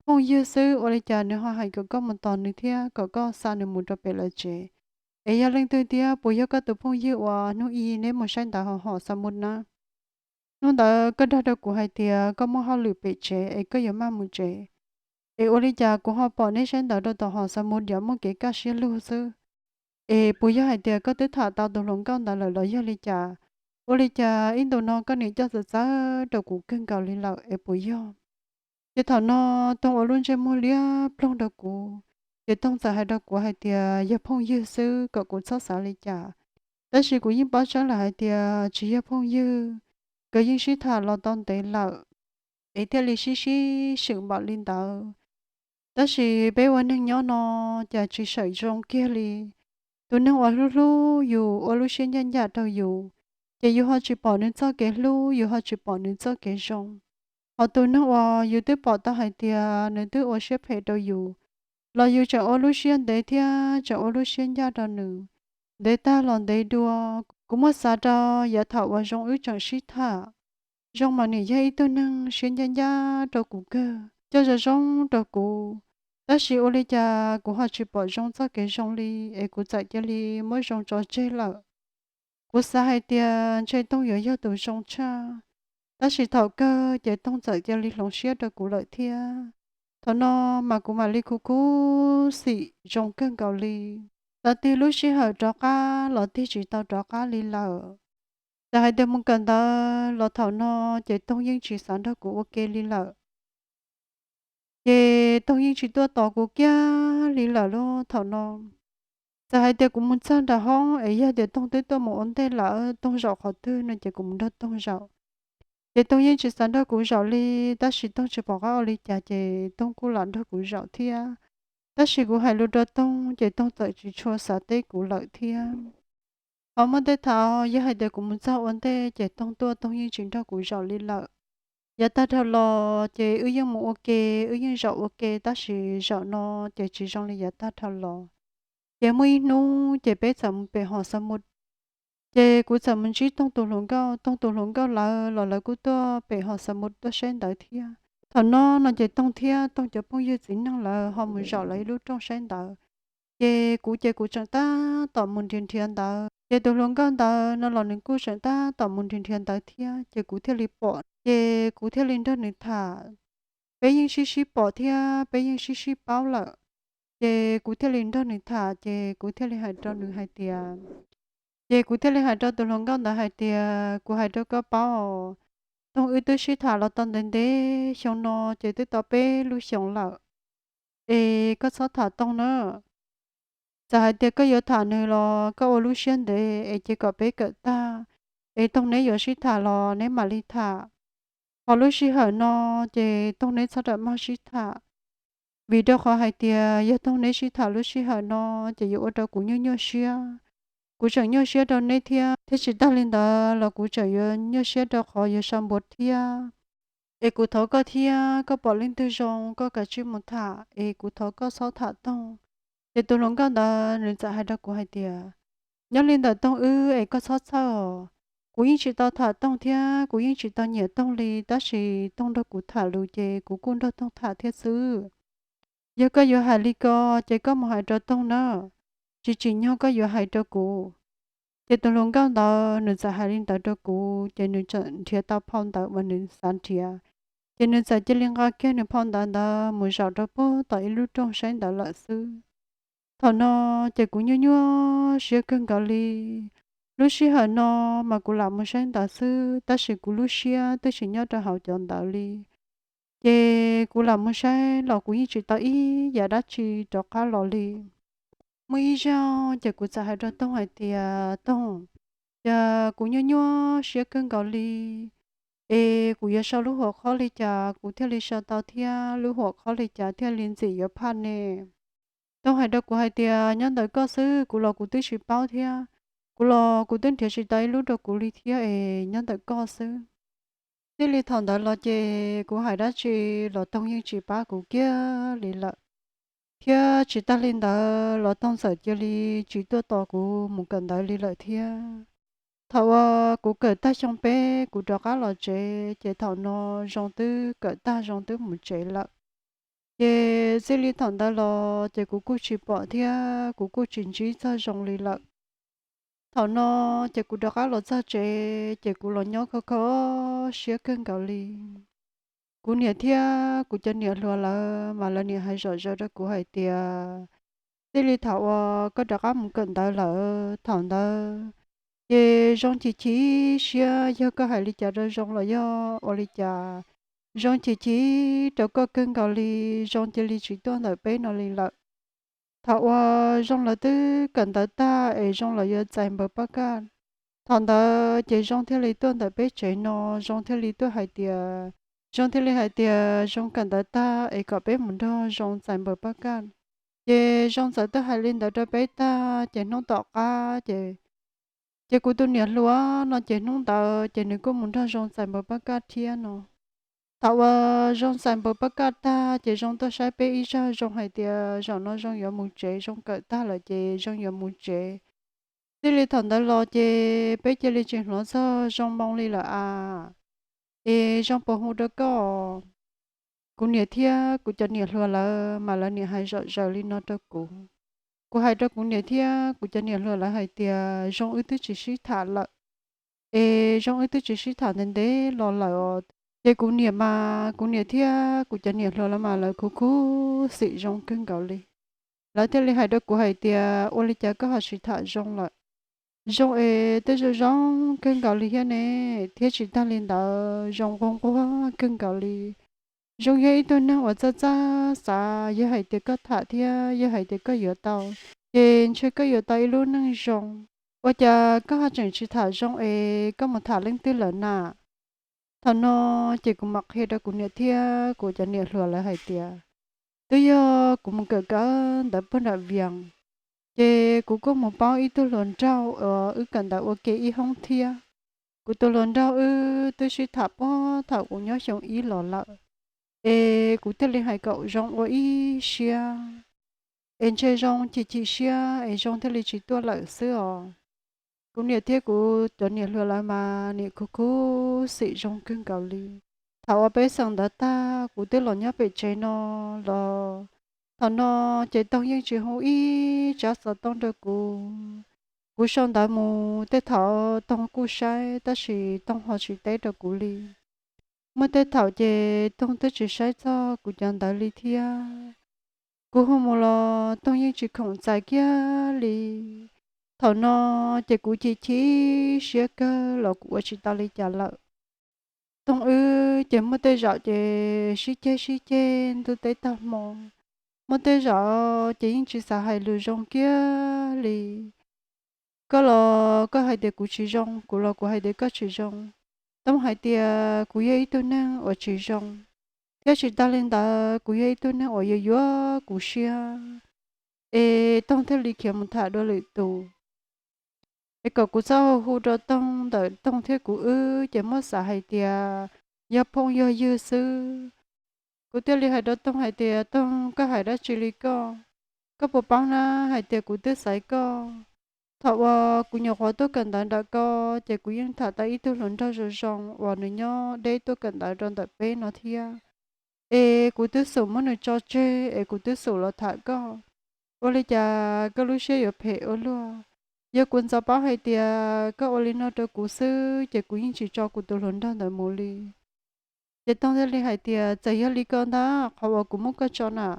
Phooj ywg xwb ua li cas nws ho hais kom koj mus tos nws thiab kom koj xa nws mus rau pem lawv tsev? Es yog leej twg thiab, puas yog koj tus phooj ywg uas hnub ib neb mus saib ntawv hauv hom xa mus na? Hnub ntawd koj dag rau kuv hais tias koj muaj hauj lwm pem tsev es koj yuav maj mus tsev. Es ua li cas kuv ho pom neb saib ntawv rau tom hom xa mus diam muaj kev kaj siab lug xwb? Es puas yog hais tias koj twb tham tau tus hluas nkauj ntawd lawm los yog li cas? Ua li cas ib ntus no koj niam coj txawv txawv rau kuv kawg nkaus li lawm es puas yog? Ces thaum no Toog ua lub ntsej muag liab ploog rau kuv. Ces Toog txawm hais rau kuv hais tias yog phooj ywg xwb kom kuv txhob xav li cas. Tab sis kuv yeej paub tseeb lawm hais tias tsis yog phooj ywg, nkawd yeej sib tham los tau ntev lawm, es thiaj li sib sib swm npaum li ntawd. Tab sis peb ua neeg nyob no cas tsis swm zoo kiag li. Tus neeg uas hlub hlub yus, ua lub siab ncaj ncaj rau yus, ces yus ho tsis pom nws txoj kev hlub, yus ho tsis pom nws txoj kev zoo. Ho tus neeg uas yus twb pom tau hais tias nws twb ua siab phem rau yus, los yus tseem ua lub siab ntev thiab tseem ua lub siab ncaj rau nws, ntev tag los ntev dua. Kuv muab xav rau yav thaum uas zoo wb tseem sib tham, zoo mas nws yog ib tug neeg siab ncaj ncaj rau kuv kawg, coj zoo zoo rau kuv. Tab sis ua li cas kuv ho tsis pom zoo txoj kev zoo li, es kuv txawm cia li muab zoo tso tseg lawm. Kuv xav hais tias ntshe Toog yuav yog tus zoo tshaj, tab sis thaum kawg ces Toog txawm cia li hloov siab rau kuv lawm thiab. Thaum no mas kuv mam li khuv khuv xim zoo kawg nkaus li. Xav tig lub sij hawm rov qab los tig tsis tau rov qab li lawm. Txawm hais tias mus kawm ntawv los thaum no ces Toog yeej tsis xav nrog kuv ua ke li lawm. Ces Toog yeej tsis tuaj tos kuv kiag li lawm lauj thaum no. Txawm hais tias kuv mus txog nram hoob es yog tias Toog twb tuaj mus ua ntej lawm, Toog zaum qhov twg no ces kuv mus nrog Toog zaum. Ces Toog yeej tsis xav nrog kuv zaum li, tab sis Toog tsis pom qab ua li cas ces Toog kuj lam nrog kuv zaum thiab. Tab sis kuv hais lus rau Toog ces Toog txawm tsis tshua xav teb kuv lawm thiab. Ho muaj tej thaum yog hais tias kuv mus txog ua ntej ces Toog tuaj, Toog yeej tsis nrog kuv zaum li lawm. Yav tag dhau los ces wb yeej mus ua ke, wb yeej zaum ua ke, tab sis zaum no ces tsis zoo li yav tag dhau los. Ces muaj ib hnub ces peb txawm mus pem hom xa mus, ces kuv txawm mus ntsib Toog tus hluas nkauj, Toog tus hluas nkauj lawv los lawv kuj tuaj pem hom xa mus tuaj saib ntawv thiab. Thaum no no ces Toog thiab Toog cov phooj ywg txiv neej lawv ho mus zaum lawv ib lub rooj saib ntawv. Ces kuv ces kuv tseem tab tom mus nrhiav nrhiav ntawv, ces tus hluas nkauj ntawd no los nws kuj tseem tab tom mus nrhiav nrhiav ntawv thiab, ces kuv thiaj li pom, ces kuv thiaj li nrog nws tham. Peb yeej sib sib pom thiab peb yeej sib sib paub lawm, ces kuv thiaj li nrog nws tham, ces kuv thiaj li hais rau nws hais tias, ces kuv thiaj li hais rau tus hluas nkauj ntawd hais tias, kuv hais rau koj paub, Toog wb twb sib tham los tau ntev ntev xyoo no ces twb tau peb lub xyoos lawm, es koj txhob tham Toog na. Txawm hais tias koj yuav tham nws los koj ua lub siab ntev es cia kom peb kawm tag, es Toog neb yuav sib tham los neb mam li tham. Ho lub sij hawm no ces Toog neb txhob rawm maj sib tham, vim rau qhov hais tias yog Toog neb sib tham lub sij hawm no ces yuav ua rau kuv nyuaj nyuaj siab. kuv tseem nyuaj siab rau neb thiab, thiab tsis tag li ntawd los kuv tseem yuav nyuaj siab rau qhov yuav sau npua thiab. Es kuv thov koj thiab, koj pom leej twg zoo koj kav tsij mus tham, es kuv thov koj txhob tham Toog. Ces tus hluas nkauj ntawd nws txawm hais rau kuv hais tias, nyob li ntawm Toog wb es koj txhob txhawj os. Kuv yeej tsis tau tham Toog thiab kuv yeej tsis tau nyiam Toog li, tab sis Toog nrog kuv tham lus ces kuv kuj nrog Toog tham thiab xwb. Yog koj yuav hais li ko ces koj mus hais rau Toog na, tsis tsim nyog koj yuav hais rau kuv. Ces tus hluas nkauj ntawd nws txawm hais li ntawd rau kuv, ces nws txawm nrhiav tau phau ntawv uas nws xav nrhiav. Ces nws txawm cia li nqa kiag nws phau ntawv ntawd mus zaum rau puag tom ib lub rooj saib ntawv lawm xwb. Thaum no ces kuv nyuaj nyuaj siab kawg nkaus li. Lub sij hawm no mas kuv lam mus saib ntawv xwb, tab sis kuv lub siab twb tsis nyob rau hauv cov ntawv li. Ces kuv lam mus saib los kuv yeej tsis tau ib yam dab tsi rov qab los li. Muaj ib zaug ces kuv txawm hais rau Toog hais tias, Toog, cas kuv nyuaj nyuaj siab kawg nkaus li, es kuv yuav sau lub huam khob li cas kuv thiaj li sau tau thiab lub huam khob li cas thiaj li ntxim yuav phaj ne? Toog hais rau kuv hais tias, nyob ntawm koj xwb, kuv los kuv twb tsis paub thiab. Kuv los kuv twb nrhiav tsis tau ib lub rau kuv li thiab es nyob ntawm koj xwb. Txij li thaum ntawd los ces kuv hais dab tsi los Toog yeej tsis pab kuv kiag li lawm. Thiab tsis tag li ntawd los Toog txawm cia li tsis tuaj tos kuv mus kawm ntawv li lawm thiab. Thaum uas kuv kawm tag xyoo peb kuv rov qab los tsev, ces thaum no Zoo twb kawm tag Zoo twb mus tsev lawm. Ces txij li thaum ntawd los ces kuv kuj tsis pom thiab kuv kuj tsis ntsib txog Zoo li lawm. Thaum no ces kuv rov qab los txog tsev ces kuv los nyob kho kho siab kawg nkaus li. Kuv niam thiab kuv cov niam hluas lawv mas lawv niam hais zom zaws rau kuv hais tias, txij li thaum uas koj rov qab mus kawm ntawv lawm thaum ntawd, ces Zoo chim chim siab, yog koj hais li cas rau Zoo los yog ua li cas, Zoo chim chim rau koj kawg nkaus li, Zoo cia li tsis tuaj ntawm peb no li lawm. Thaum uas Zoo lawv twb kawm ntawv tag es Zoo lawv yuav txais npaws pab kaj, thaum ntawd ces Zoo thiaj li tuaj ntawm peb tsev no, Zoo thiaj li tuaj hais tias, Zoo thiaj li hais tias Zoo kawm ntawv tag es kom peb mus nrog Zoo txais npaws pab kaj. Ces Zoo txawm tuaj hais li ntawd rau peb tag ces hnub tom qab ces, ces kuv tus niam hluas no ces hnub ntawd ces nws kuj mus nrog Zoo txais npaws pab kaj thiab no. Thaum uas Zoo txais npaws pab kaj tag ces Zoo tuaj saib peb ib zaug, Zoo hais tias zaum no Zoo yuav mus tsev, Zoo kawm tag lawm ces Zoo yuav mus tsev. Txij li thaum ntawd los ces peb cia li tsis hnov txog Zoo moo li lawm as. Es Zoo puas hu rau koj? Kuv niam thiab kuv cov niam hluas lawv mas lawv niam hais zom zaws li no rau kuv. Kuv hais rau kuv niam thiab kuv cov niam hluas lawv hais tias Zoo wb twb tsis sib tham lawm, es Zoo wb twb tsis sib tham ntev ntev los lawm os. Ces kuv niam mas, kuv niam thiab kuv cov niam hluas lawv mas lawv khuv khuv xim Zoo kawg nkaus li. Lawv thiaj li hais rau kuv hais tias, ua li cas koj ho tsis tham Zoo lawm? Zoo es twb zoo zoo kawg nkaus li thiab ne, thiab tsis tag li ntawd Zoo nquag nquag kawg nkaus li. Zoo yog ib tug neeg uas txawj txawj xav, yog hais tias koj tham thiab yog hais tias koj yuav tau, ces ntshe koj yuav tau ib lub neej zoo. Ua cas koj ho tseem tsis tham Zoo es koj mus tham leej twg lawm na? Thaum no ces kuv mam qhia rau kuv niam thiab kuv cov niam hluas lawv hais tias, twb yog kuv mus kawm kawm ntawv puag nram Vias, ces kuv kuj mus paub ib tug hluas nraug uas wb kawm ntawv ua ke ib hoob thiab. Kuv tus hluas nraug wb twb sib tham puag thaum kuv nyob xyoo ib los lawm, es kuv thiaj li hais kom Zoo ua ib siab, es ntshe Zoo chim chim siab es Zoo thiaj li tsis tuaj lawm xwb os. Kuv niam thiab kuv cov niam hluas lawv mas niam khuv khuv xim Zoo kawg nkaus li. Thaum uas peb xeem ntawv tag kuv twb los nyob pem tsev no los, thaum no ces Toog yeej tsis hu ib tsab xov tooj rau kuv. Kuv sau ntawv mus tej thaum Toog kuj saib tab sis Toog ho tsis teb rau kuv li. Muaj tej thaum ces Toog twb tsis saib txog kuv cov ntawv li thiab. Kuv hu mus los Toog yeej tsis khoom txais kiag li. Thaum no ces kuv chim chim siab kawg los kuv ua tsis tau li cas lawm. Toog wb ces muaj tej zaum ces sib ceg sib ceg ntuj teb tag hmo, muaj tej zaum ces yeej tsis xav hais lus zoo kiag li. Koj los koj hais tias kuv tsis zoo, kuv los kuv hais tias koj tsis zoo. Toog hais tias kuv yog ib tug neeg uas tsis zoo, thiab tsis tas li ntawd kuv yog ib tug neeg uas yuav yuav kuv siab, es Toog thiaj li khiav mus tham dua lwm tus. es kom kuv txhob hu rau Toog ntawm Toog thiab kuv wb ces muab xav hais tias yog phooj yog ywg xwb. Kuv thiaj li hais rau Toog hais tias, Toog, koj hais dab tsi li koj? Koj puas paub na hais tias kuv twb xaiv koj? Thaum uas kuv nyuam qhuav tuaj kawm ntawv nram ko, ces kuv yeej tham tau ib tug hluas nraug zoo zoo uas nws nyob deb tuaj kawm ntawv rau ntawm peb no thiab. Es kuv twb xub muab nws tso tseg es kuv twb xub los tham koj. Ua li cas koj lub siab yuav phem ua luaj? Yog kuv ntxov paub hais tias koj ua li no rau kuv xwb ces kuv yeej tsis tso kuv tus hluas nraug ntawd mus li. Ces Toog thiaj li hais tias, txawm yog li ko ntag qhov uas kuv muab koj tso na,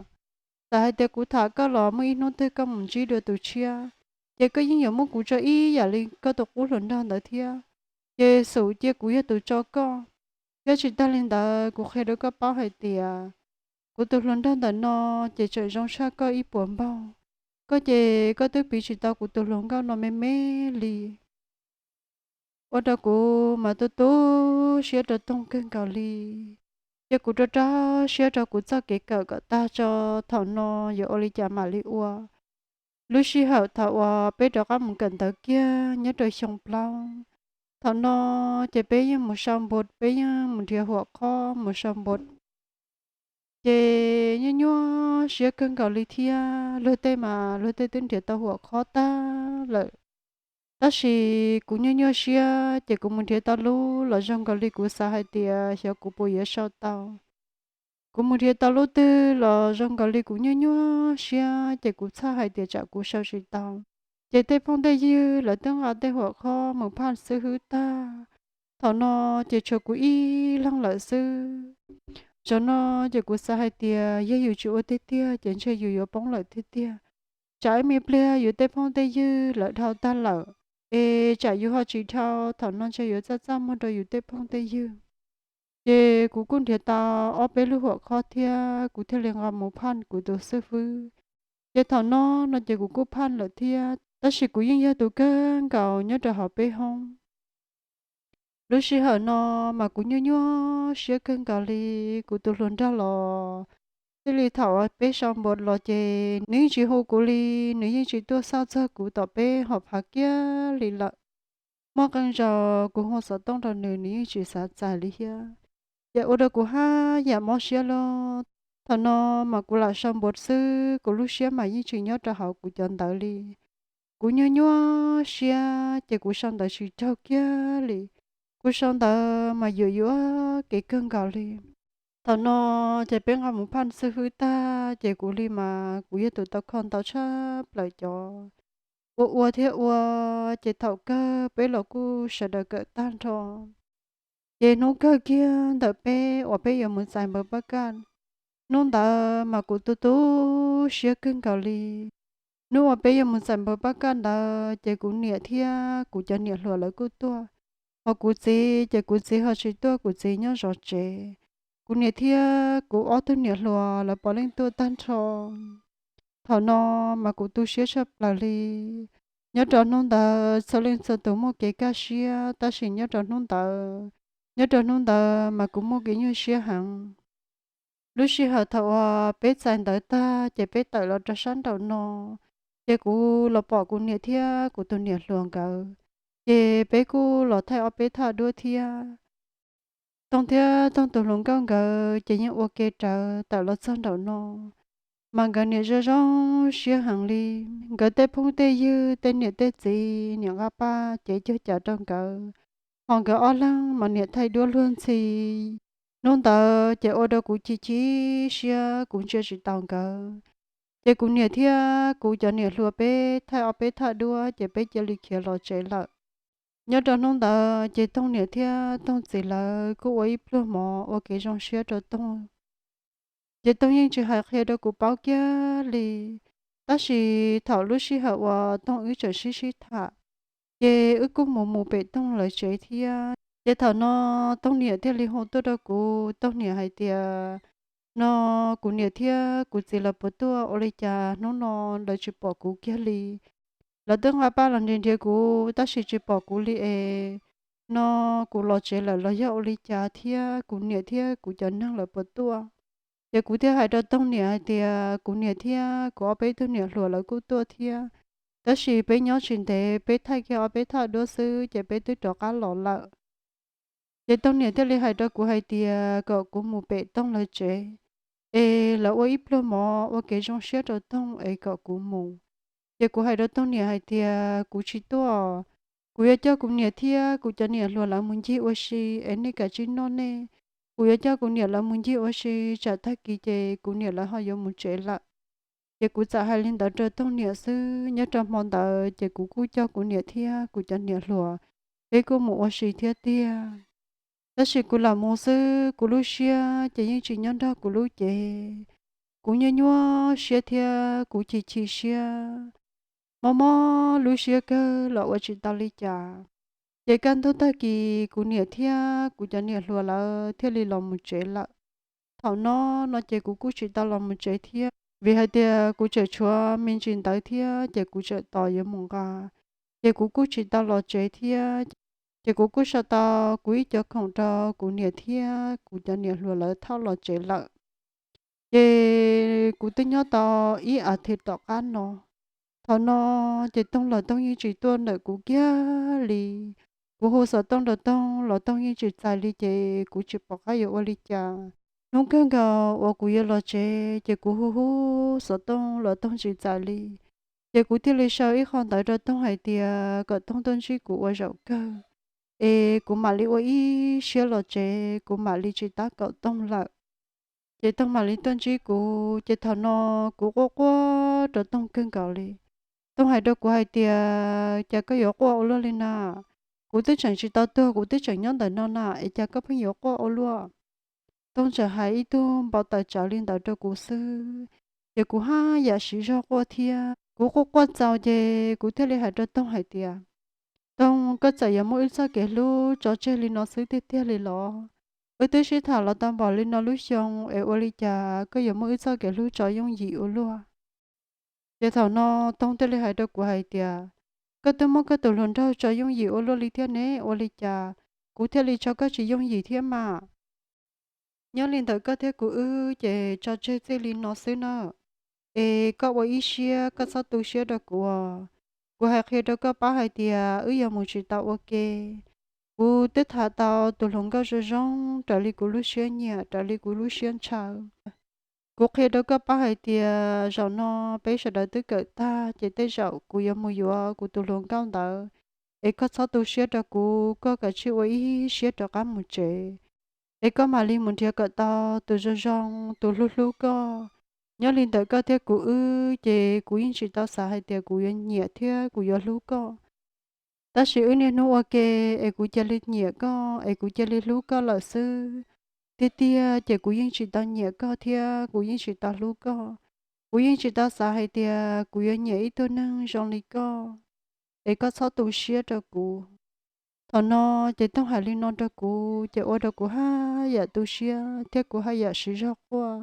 txawm hais tias kuv tham koj los muaj ib hnub twg koj mus ntsib dua tus tshiab, ces koj yeej yuav muab kuv tso ib yam li koj tus qub hluas nraug ntawd thiab. Ces xub cia kuv yog tus tso koj, thiab tsis tag li ntawd kuv qhia rau koj paub hais tias kuv tus hluas nraug ntawm no ces tseem zoo tshaj koj ib puas npaug. Koj ces koj twb piv tsis tau kuv tus hluas nkauj no me me li. Ua rau kuv mas tu tu siab rau Toog kawg nkaus li. Ces kuv rau rau siab rau kuv txoj kev kawm kom tag tso, thaum no yuav ua li cas mam li ua. Lub sij hawm thaum uas peb rov qab mus kawm ntawv kiag nyob rau xyoo plaub, thaum no ces peb yeej mus sau npua, peb yeej mus nrhiav huam khob mus sau npua. Ces nyuaj nyuaj siab kawg nkaus li thiab, luag tej mas luag tej twb nrhiav tau huam khob tag lawm. Tab sis kuv nyuaj nyuaj siab ces kuv mus nrhiav tau lub los zoo nkaus li kuv xav hais tias xyov kuv puas yuav sau tau. Kuv mus nrhiav tau lub twg los zoo nkaus li kuv nyuaj nyuaj siab ces kuv txhaj hais tias tsam kuv sau tsis tau. Ces tej phooj tej ywg lawv twb nqa tej huam khob mus phaj xib hwb tag, thaum no ces tshuav kuv ib leeg lawm xwb. Zaum no ces kuv xav hais tias yog yus tsis ua tiag tiag ces ntshe yus yuav poob lawm tiag tiag. Tsam ib me pliag yus tej phooj tej ywg lawv dhau tag lawm, es tsam yus ho tsis dhau, thaum no ntshe yuav txaj txaj muag rau yus tej phooj tej ywg. Ces kuv kuj nrhiav tau ob peb lub huam khob thiab kuv thiaj li nqa mus phaj kuv tus xib hwb. Ces thaum no no ces kuv kuj phaj lawm thiab, tab sis kuv yeej yog tus kawg nkaus nyob rau hauv peb hoob. Lub sij hawm no mas kuv nyuaj nyuaj siab kawg nkaus li. Kuv tus hluas nraug los txij li thaum peb sau npua los ces nws yeej tsis hu kuv li, nws yeej tsis tuaj xauj txog kuv tom peb hom phav kiag li lawm. Muaj qee zaus kuv hu xov tooj rau nws, nws yeej tsis xav txais li thiab. Ces ua rau kuv haj yam mob siab loj. Thaum no mas kuv lam sau npua xwb, kuv lub siab mas yeej tsis nyob rau hauv kuv cov ntawv li. Kuv nyuaj nyuaj siab ces kuv sau ntawv tsis raug kiag li. Kuv sau ntawv mas yuam yuam kev kawg nkaus li. Thaum no ces peb nqa mus phaj xib hwb tag ces kuv li mas kuv yog tus tau kho ntau tshaj plaws cov. Ua ua thiab ua, ces thaum kawg peb los kuj sawv daws kawm tag nrho. Ces hnub kawg kiag ntawm peb uas peb yuav mus txais npaws paj kaj, hnub ntawd mas kuv tu tu siab kawg nkaus li. Hnub uas peb yuav mus txais npaws paj kaj ntawd ces kuv niam thiab kuv cov niam hluas lawv kuj tuaj. Ho kuv txiv ces kuv txiv ho tsis tuaj, kuv txiv nyob zov tsev. Kuv niam thiab kuv ob tug niam hluas lawv puav leej tuaj tag nrho. Thaum no mas kuv tu siab tshaj plaws li. Nyob rau hnub ntawd txhua leej txhua tus muaj kev kaj siab, tab sis nyob rau hnub ntawd, nyob rau hnub ntawd mas kuv muaj kev nyuaj siab heev. Lub sij hawm thaum uas peb txais ntawv tag ces peb tawm los rau sab nraum no, ces kuv los pom kuv niam thiab kuv tus niam hluas nkawd, ces peb kuj los thaij ob peb thaj duab thiab. Toog thiab Toog tus hluas nkauj nkawd ces yeej ua ke rawv tawm los txog nraum no, mas nkawd niam zoo zoo siab heev li. Nkawd tej phooj tej ywg, tej niam tej txiv, niam nqa paj cev cuag cav rau nkawd, ho nkawd ob leeg mas niam thaij duab luag ntxhi. Hnub ntawd ces ua rau kuv chim chim siab, kuv ntsia tsis taus nkawd. Ces kuv niam thiab kuv cov niam hluas peb thaij ob peb thaj duab ces peb cia li khiav los tsev lawm. Nyob rau hnub ntawd ces Toog niam thiab Toog txiv lawv kuj ua ib pluag mov ua kev zoo siab rau Toog. Ces Toog yeej tsis hais qhia rau kuv paub kiag li. Tab sis thaum lub sij hawm uas Toog wb tseem sib sib tham, ces wb kuj mus mus pem Toog lawv tsev thiab. Ces thaum no Toog niam thiaj li hu tuaj rau kuv, Toog niam hais tias, no kuv niam thiab kuv txiv lawv puas tuaj, ua li cas hnub no lawv tsis pom kuv kiag li. Lawv twb nqa paj los nrhiav nrhiav kuv tab sis tsis pom kuv li es, no kuv los tsev lawm los yog ua li cas thiab, kuv niam thiab kuv cov neeg lawv puas tuaj. Ces kuv thiaj hais rau Toog niam hais tias kuv niam thiab kuv ob peb tug niam hluas lawv kuj tuaj thiab. Tab sis peb nyob tsis ntev, peb thaij kiag ob peb thaj duab xwb ces peb twb rov qab los lawm. Ces Tooj niam thiaj li hais rau kuv hais tias kom kuv mus pem Tooj lawv tsev, es lawv ua ib pluag mov ua kev zoo siab rau Tooj es kom kuv mus. Ces kuv hais rau Tooj niam hais tias kuv tsis tuaj, kuv yuav coj kuv niam thiab kuv cov niam hluas lawv mus ncig ua si es nej kav tsij noj nej. Kuv yuav coj kuv niam lawv mus ncig ua si, tsam tag kis ces kuv niam lawv ho yuav mus tsev lawm. Ces kuv txawm hais li ntawd rau Tooj niam xwb. Nyob rau hmo ntawd ces kuv kuj coj kuv niam thiab kuv cov niam hluas, peb kuj mus ua si thiab tiag. Tab sis kuv lam mus xwb, kuv lub siab ces yeej tsis nyob nrog kuv lub cev. Kuv nyuaj nyuaj siab thiab kuv chim chim siab, mob mob lub siab kawg los ua tsis tau li cas. Ces kaj ntug tag kis kuv niam thiab kuv cov niam hluas lawv thiaj li los mus tsev lawm. Thaum no no ces kuv kuj tsis tau los mus tsev thiab, vim hais tias kuv tseem tshuav me ntsis ntawv thiab ces kuv tseem tos yuav mus nqa, ces kuv kuj tsis tau los tsev thiab. Ces kuv kuj sau tau kuv ib co khoom rau kuv niam thiab kuv cov niam hluas lawv thauj los tsev lawm. Ces kuv twb nyob tau ib as thiv tom qab no. Thaum no ces Tooj los Tooj yeej tsis tuaj ntawm kuv kiag li. Kuv hu xov tooj rau Tooj los Tooj yeej tsis txais li ces kuv tsis pom qab yuav ua li cas. Hnub kawg nkaus uas kuv yuav los tsev ces kuv hu hu xov tooj los Tooj tsis txais li. Ces kuv thiaj li sau ib qho ntawv rau Tooj hais tias kom Tooj tuaj ntsib kuv ua zaum kawg, es kuv mam li ua ib siab los tsev, kuv mam li tsis tab kaum Tooj lawm. Ces Tooj mam li tuaj ntsib kuv, ces thaum no kuv quaj quaj rau Tooj kawg nkaus li. Tooj hais rau kuv hais tias, cas koj yuav quaj ua luaj li na? Kuv twb tseem tsis tau tuag, kuv twb tseem nyob ntawm no na, es cas koj pheej yuav quaj ua luaj? Tooj tseem hais ib tug npau taws tsawv li ntawd rau kuv xwb, ces kuv haj yam siv zog quaj thiab. Kuv quaj quaj txaus ces kuv thiaj li hais rau Tooj hais tias, Tooj, koj txawm yuav muab wb txoj kev hlub tso tseg li no xwb tiag tiag li los? Wb twb sib tham los tau npaum li no lub xyoo es ua li cas koj yuav muab wb txoj kev hlub tso yooj yim ua luaj? Ces thaum no Tooj thiaj li hais rau kuv hais tias, koj twb muab koj tus hluas nraug tso yooj yim ua luaj li thiab ne, ua li cas kuv thiaj li tso koj tsis yooj yim thiab mas? Nyob li ntawm koj thiab kuv wb ces tso tseg txij li no xwb na. Es koj ua ib siab, koj txhob tu siab rau kuv os. Kuv hais qhia rau koj paub hais tias wb yuav mus tsis tau ua ke. Kuv twb tham tau tus hluas nkauj zoo zoo raws li kuv lub siab nyiam, raws li kuv lub siab ntshaw. Kuv qhia rau koj paub hais tias zaum no peb sawv daws twb kawm tag ces tej zaum kuv yuav mus yuav kuv tus hluas nkauj ntawd. Es koj txhob tu siab rau kuv, koj kav tsij ua ib siab rov qab mus tsev, es koj mam li mus nrhiav kom tau tus zoo zoo, tus hlub hlub koj. Nyob li ntawm koj thiab kuv wb ces kuv yeej tsis tau xav hais tias kuv yuav nyiam thiab kuv yuav hlub koj. Tab sis wb niaj hnub ua ke es kuv cia li nyiam koj, es kuv cia li hlub koj lawm xwb. Tiag tiag ces kuv yeej tsis tau nyiam koj thiab kuv yeej tsis tau hlub koj. Kuv yeej tsis tau xav hais tias kuv yuav nyiam ib tug neeg zoo li koj, es koj txhob tu siab rau kuv. Thaum no ces Tooj hais li no rau kuv ces ua rau kuv haj yam tu siab thiab kuv haj yam siv zog quaj.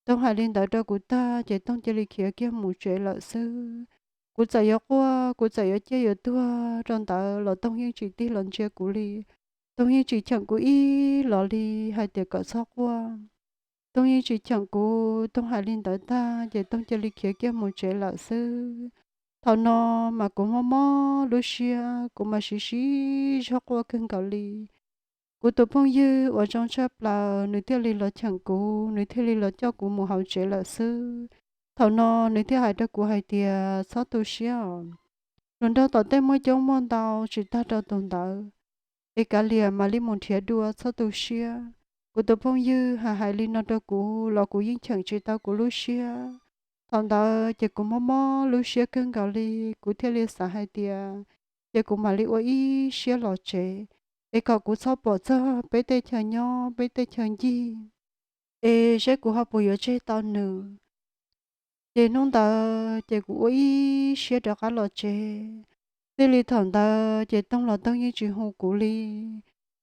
Tooj hais li ntawd rau kuv tag ces Tooj cia li khiav kiag mus tsev lawm xwb. Kuv txawm yuav quaj, kuv txawm yuav ciaj yuav tuag rau ntawd los Tooj yeej tsis tig los ntsia kuv li. Tooj yeej tsis cheem kuv ib los li hais tias kom txhob quaj. Tooj yeej tsis cheem kuv, Tooj hais li ntawd tag ces Tooj cia li khiav kiag mus tsev lawm xwb. Thaum no mas kuv mob mob lub siab, kuv mas siv siv zog quaj kawg nkaus li. Kuv tus phooj ywg uas zoo tshaj plaws nws thiaj li los cheem kuv, nws thiaj li los coj kuv mus hauv tsev lawm xwb. Thaum no nws thiaj hais rau kuv hais tias, txhob tu siab os. Hluas nraug tom tej muaj coob muaj ntau tsis tag rau tus ntawd, es kav liam mam li mus nrhiav dua, txhob tu siab. Kuv tus phooj ywg hais hais li no rau kuv los kuv yeej cheem tsis tau kuv lub siab. Thaum ntawd ces kuv mob mob lub siab kawg nkaus li, kuv thiaj li xav hais tias, ces kuv mam li ua ib siab los tsev, es kom kuv txhob pom txog peb tej chaw nyob peb tej chaw ncig, es seb kuv ho puas yuav tseg tau nws. Ces hnub ntawd ces kuv ua ib siab rov qab los tsev. Txij li thaum ntawd ces Tooj los Tooj yeej tsis hu kuv li.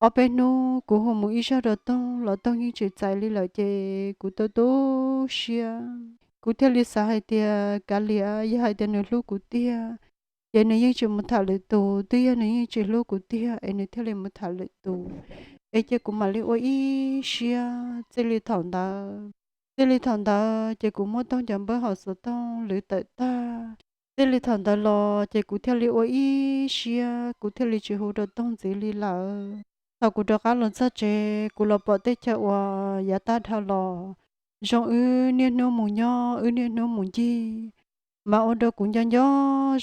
Ob peb hnub kuv hu mus ib zaug rau Tooj los Tooj yeej tsis txais li lawm ces kuv tu tu siab. Kuv thiaj li xav hais tias kav liam, yog hais tias nws hlub kuv tiag, ces nws yeej tsis mus tham lwm tus, twb yog nws yeej tsis hlub kuv tiag es nws thiaj li mus tham lwm tus. Es ces kuv mam li ua ib siab txij li thaum ntawd. Txij li thaum ntawd ces kuv muab Tooj cov npawb hauv xov tooj lwv tawm tag. Txij li thaum ntawd los ces kuv thiaj li ua ib siab, kuv thiaj li tsis hu rau Toog ntxiv li lawm. Thaum kuv rov qab los txog tsev, kuv los pom tej chaw uas yav tag dhau los, zoo wb niaj hnub mus nyob wb niaj hnub mus ncig, mas ua rau kuv nco nco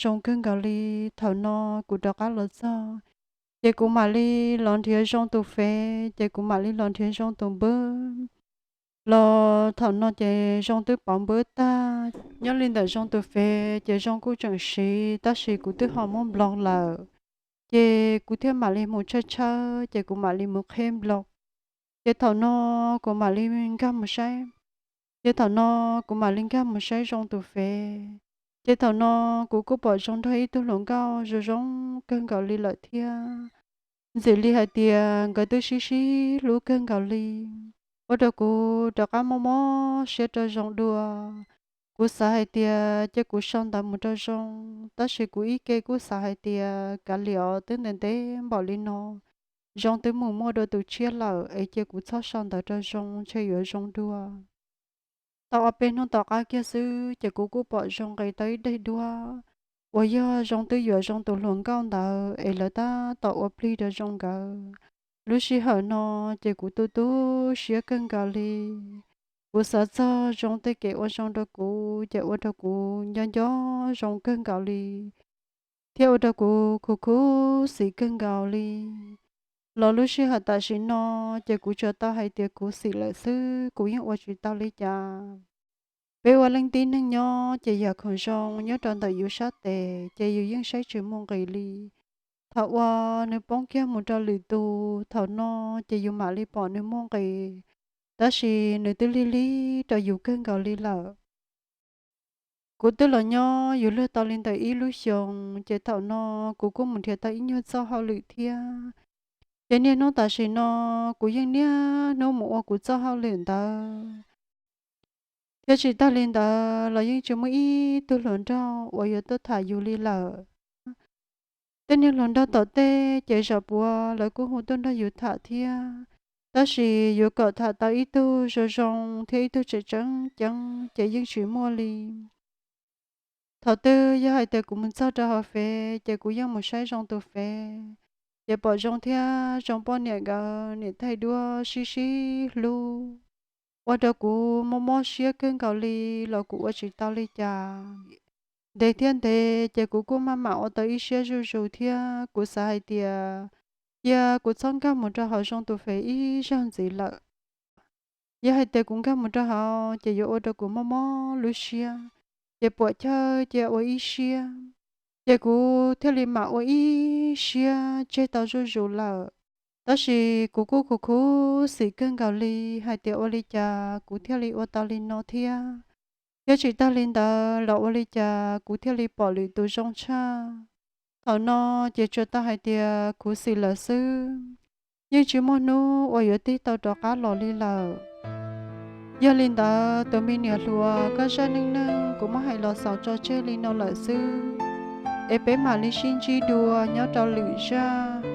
zoo kawg nkaus li. Thaum no kuv rov qab los txog, ces kuv mam li los nrhiav Zoo tus fev, ces kuv mam li los nrhiav Zoo tus npawb. Los thaum no ces Zoo twb pauv npawb tag. Nyob li ntawm Zoo tus fev ces Zoo kuj tseem siv, tab sis kuv twb ho muab block lawm. Ces kuv thiaj mam li mus tshawb tshawb, ces kuv mam li mus qheb block. Ces thaum no kuv mam li nkag mus saib. Ces thaum no kuv mam li nkag mus saib Zoo tus fev. Ces thaum no kuv kuj pom Zoo nrog ib tug hluas nkauj zoo zoo kawg nkaus li lawm thiab. Ntxim li hais tias nkawd twb sib sib hlub kawg nkaus li, ua rau kuv rov qab mob mob siab rau Zoo dua. Kuv xav hais tias cia kuv sau ntawv mus rau Zoo, tab sis kuv ib ke kuj xav hais tias kav liam os, twb ntev ntev npaum li no, Zoo twb mus muaj dua tus tshiab lawm, es cia kuv txhob sau ntawv rau Zoo ntshe yuav zoo dua. Tau ob peb hnub tom qab kiag xwb ces kuv kuj pom Zoo nqis tau ib daim duab uas yog Zoo twb yuav Zoo tus hluas nkauj ntawd es lawv tab tom ua plig rau Zoo nkawd. Lub sij hawm no ces kuv tu tu siab kawg nkaus li. Kuv xav txog Zoo tej kev ua zoo rau kuv ces ua rau kuv nco nco Zoo kawg nkaus li, thiab ua rau kuv khuv khuv xim kawg nkaus li. Los lub sij hawm tam sim no ces kuv tsuas tau hais tias khuv xim lawm xwb, kuv yeej ua tsis tau li cas. Peb ua leej tib neeg nyob ces yam khoom zoo nyob rau ntawm yus sab tes ces yus yeej saib tsis muaj nqis li. Thaum uas nws poob kiag mus rau lwm tus, thaum no ces yus mam li pom nws muaj nqis, tab sis nws twb lig lig rau yus kawg nkaus li lawm. Kuv twb los nyob yus luag tau li ntawm ib lub xyoos, ces thaum no kuv kuj mus nrhiav tau ib nyuag txoj hauj lwm thiab. Ces niaj hnub tam sim no kuv yeej niaj hnub mus ua kuv txoj hauj lwm ntawd. Thiab tsis tag li ntawd los yeej tsis muaj ib tug hluas nraug uas yuav tuaj tham yus li lawm. Tej niag hluas nraug tom tej ces zaum puav lawv kuj hu tuaj nrog yus tham thiab, tab sis yuav kom tham tau ib tug zoo zoo thiab ib tug tseem tseem ceeb ces yeej tsis muaj li. Thaum twg yog hais tias kuv mus txog rau hauv fev ces kuv yeej mus saib Zoo tus fev, ces pom Zoo thiab Zoo poj niam nkawd niam thaij duab sib sib hlub, ua rau kuv mob mob siab kawg nkaus li los kuv ua tsis tau li cas. Ntev thiab ntev ces kuv kuj maj mam ua tau ib siab zuj zus thiab kuv xav hais tias cia kuv txhob nkag mus rau hauv Zoo tus fev ib zaug ntxiv lawm. Yog hais tias kuv nkag mus rau hauv ces yuav ua rau kuv mob mob lub siab, ces puam chawj cia ua ib siab. Ces kuv thiaj li mam ua ib siab tseg tau zuj zus lawm. Tab sis kuv kuj khuv khuv xim kawg nkaus li hais tias ua li cas kuv thiaj li ua tau li no thiab. Thiab tsis tag li ntawd los ua li cas kuv thiaj li pom lwm tus zoo tshaj. Thaum no ces tsuas tau hais tias khuv xim lawm xwb, yeej tsis muaj hnub uas yuav tig tau rov qab los li lawm. Yog li ntawd tus me niam hluas, koj zaj neej neeg kuv muab hais los xaus tso tseg li no lawm xwb, es peb mam li sib ntsib dua nyob rau lwm zaj.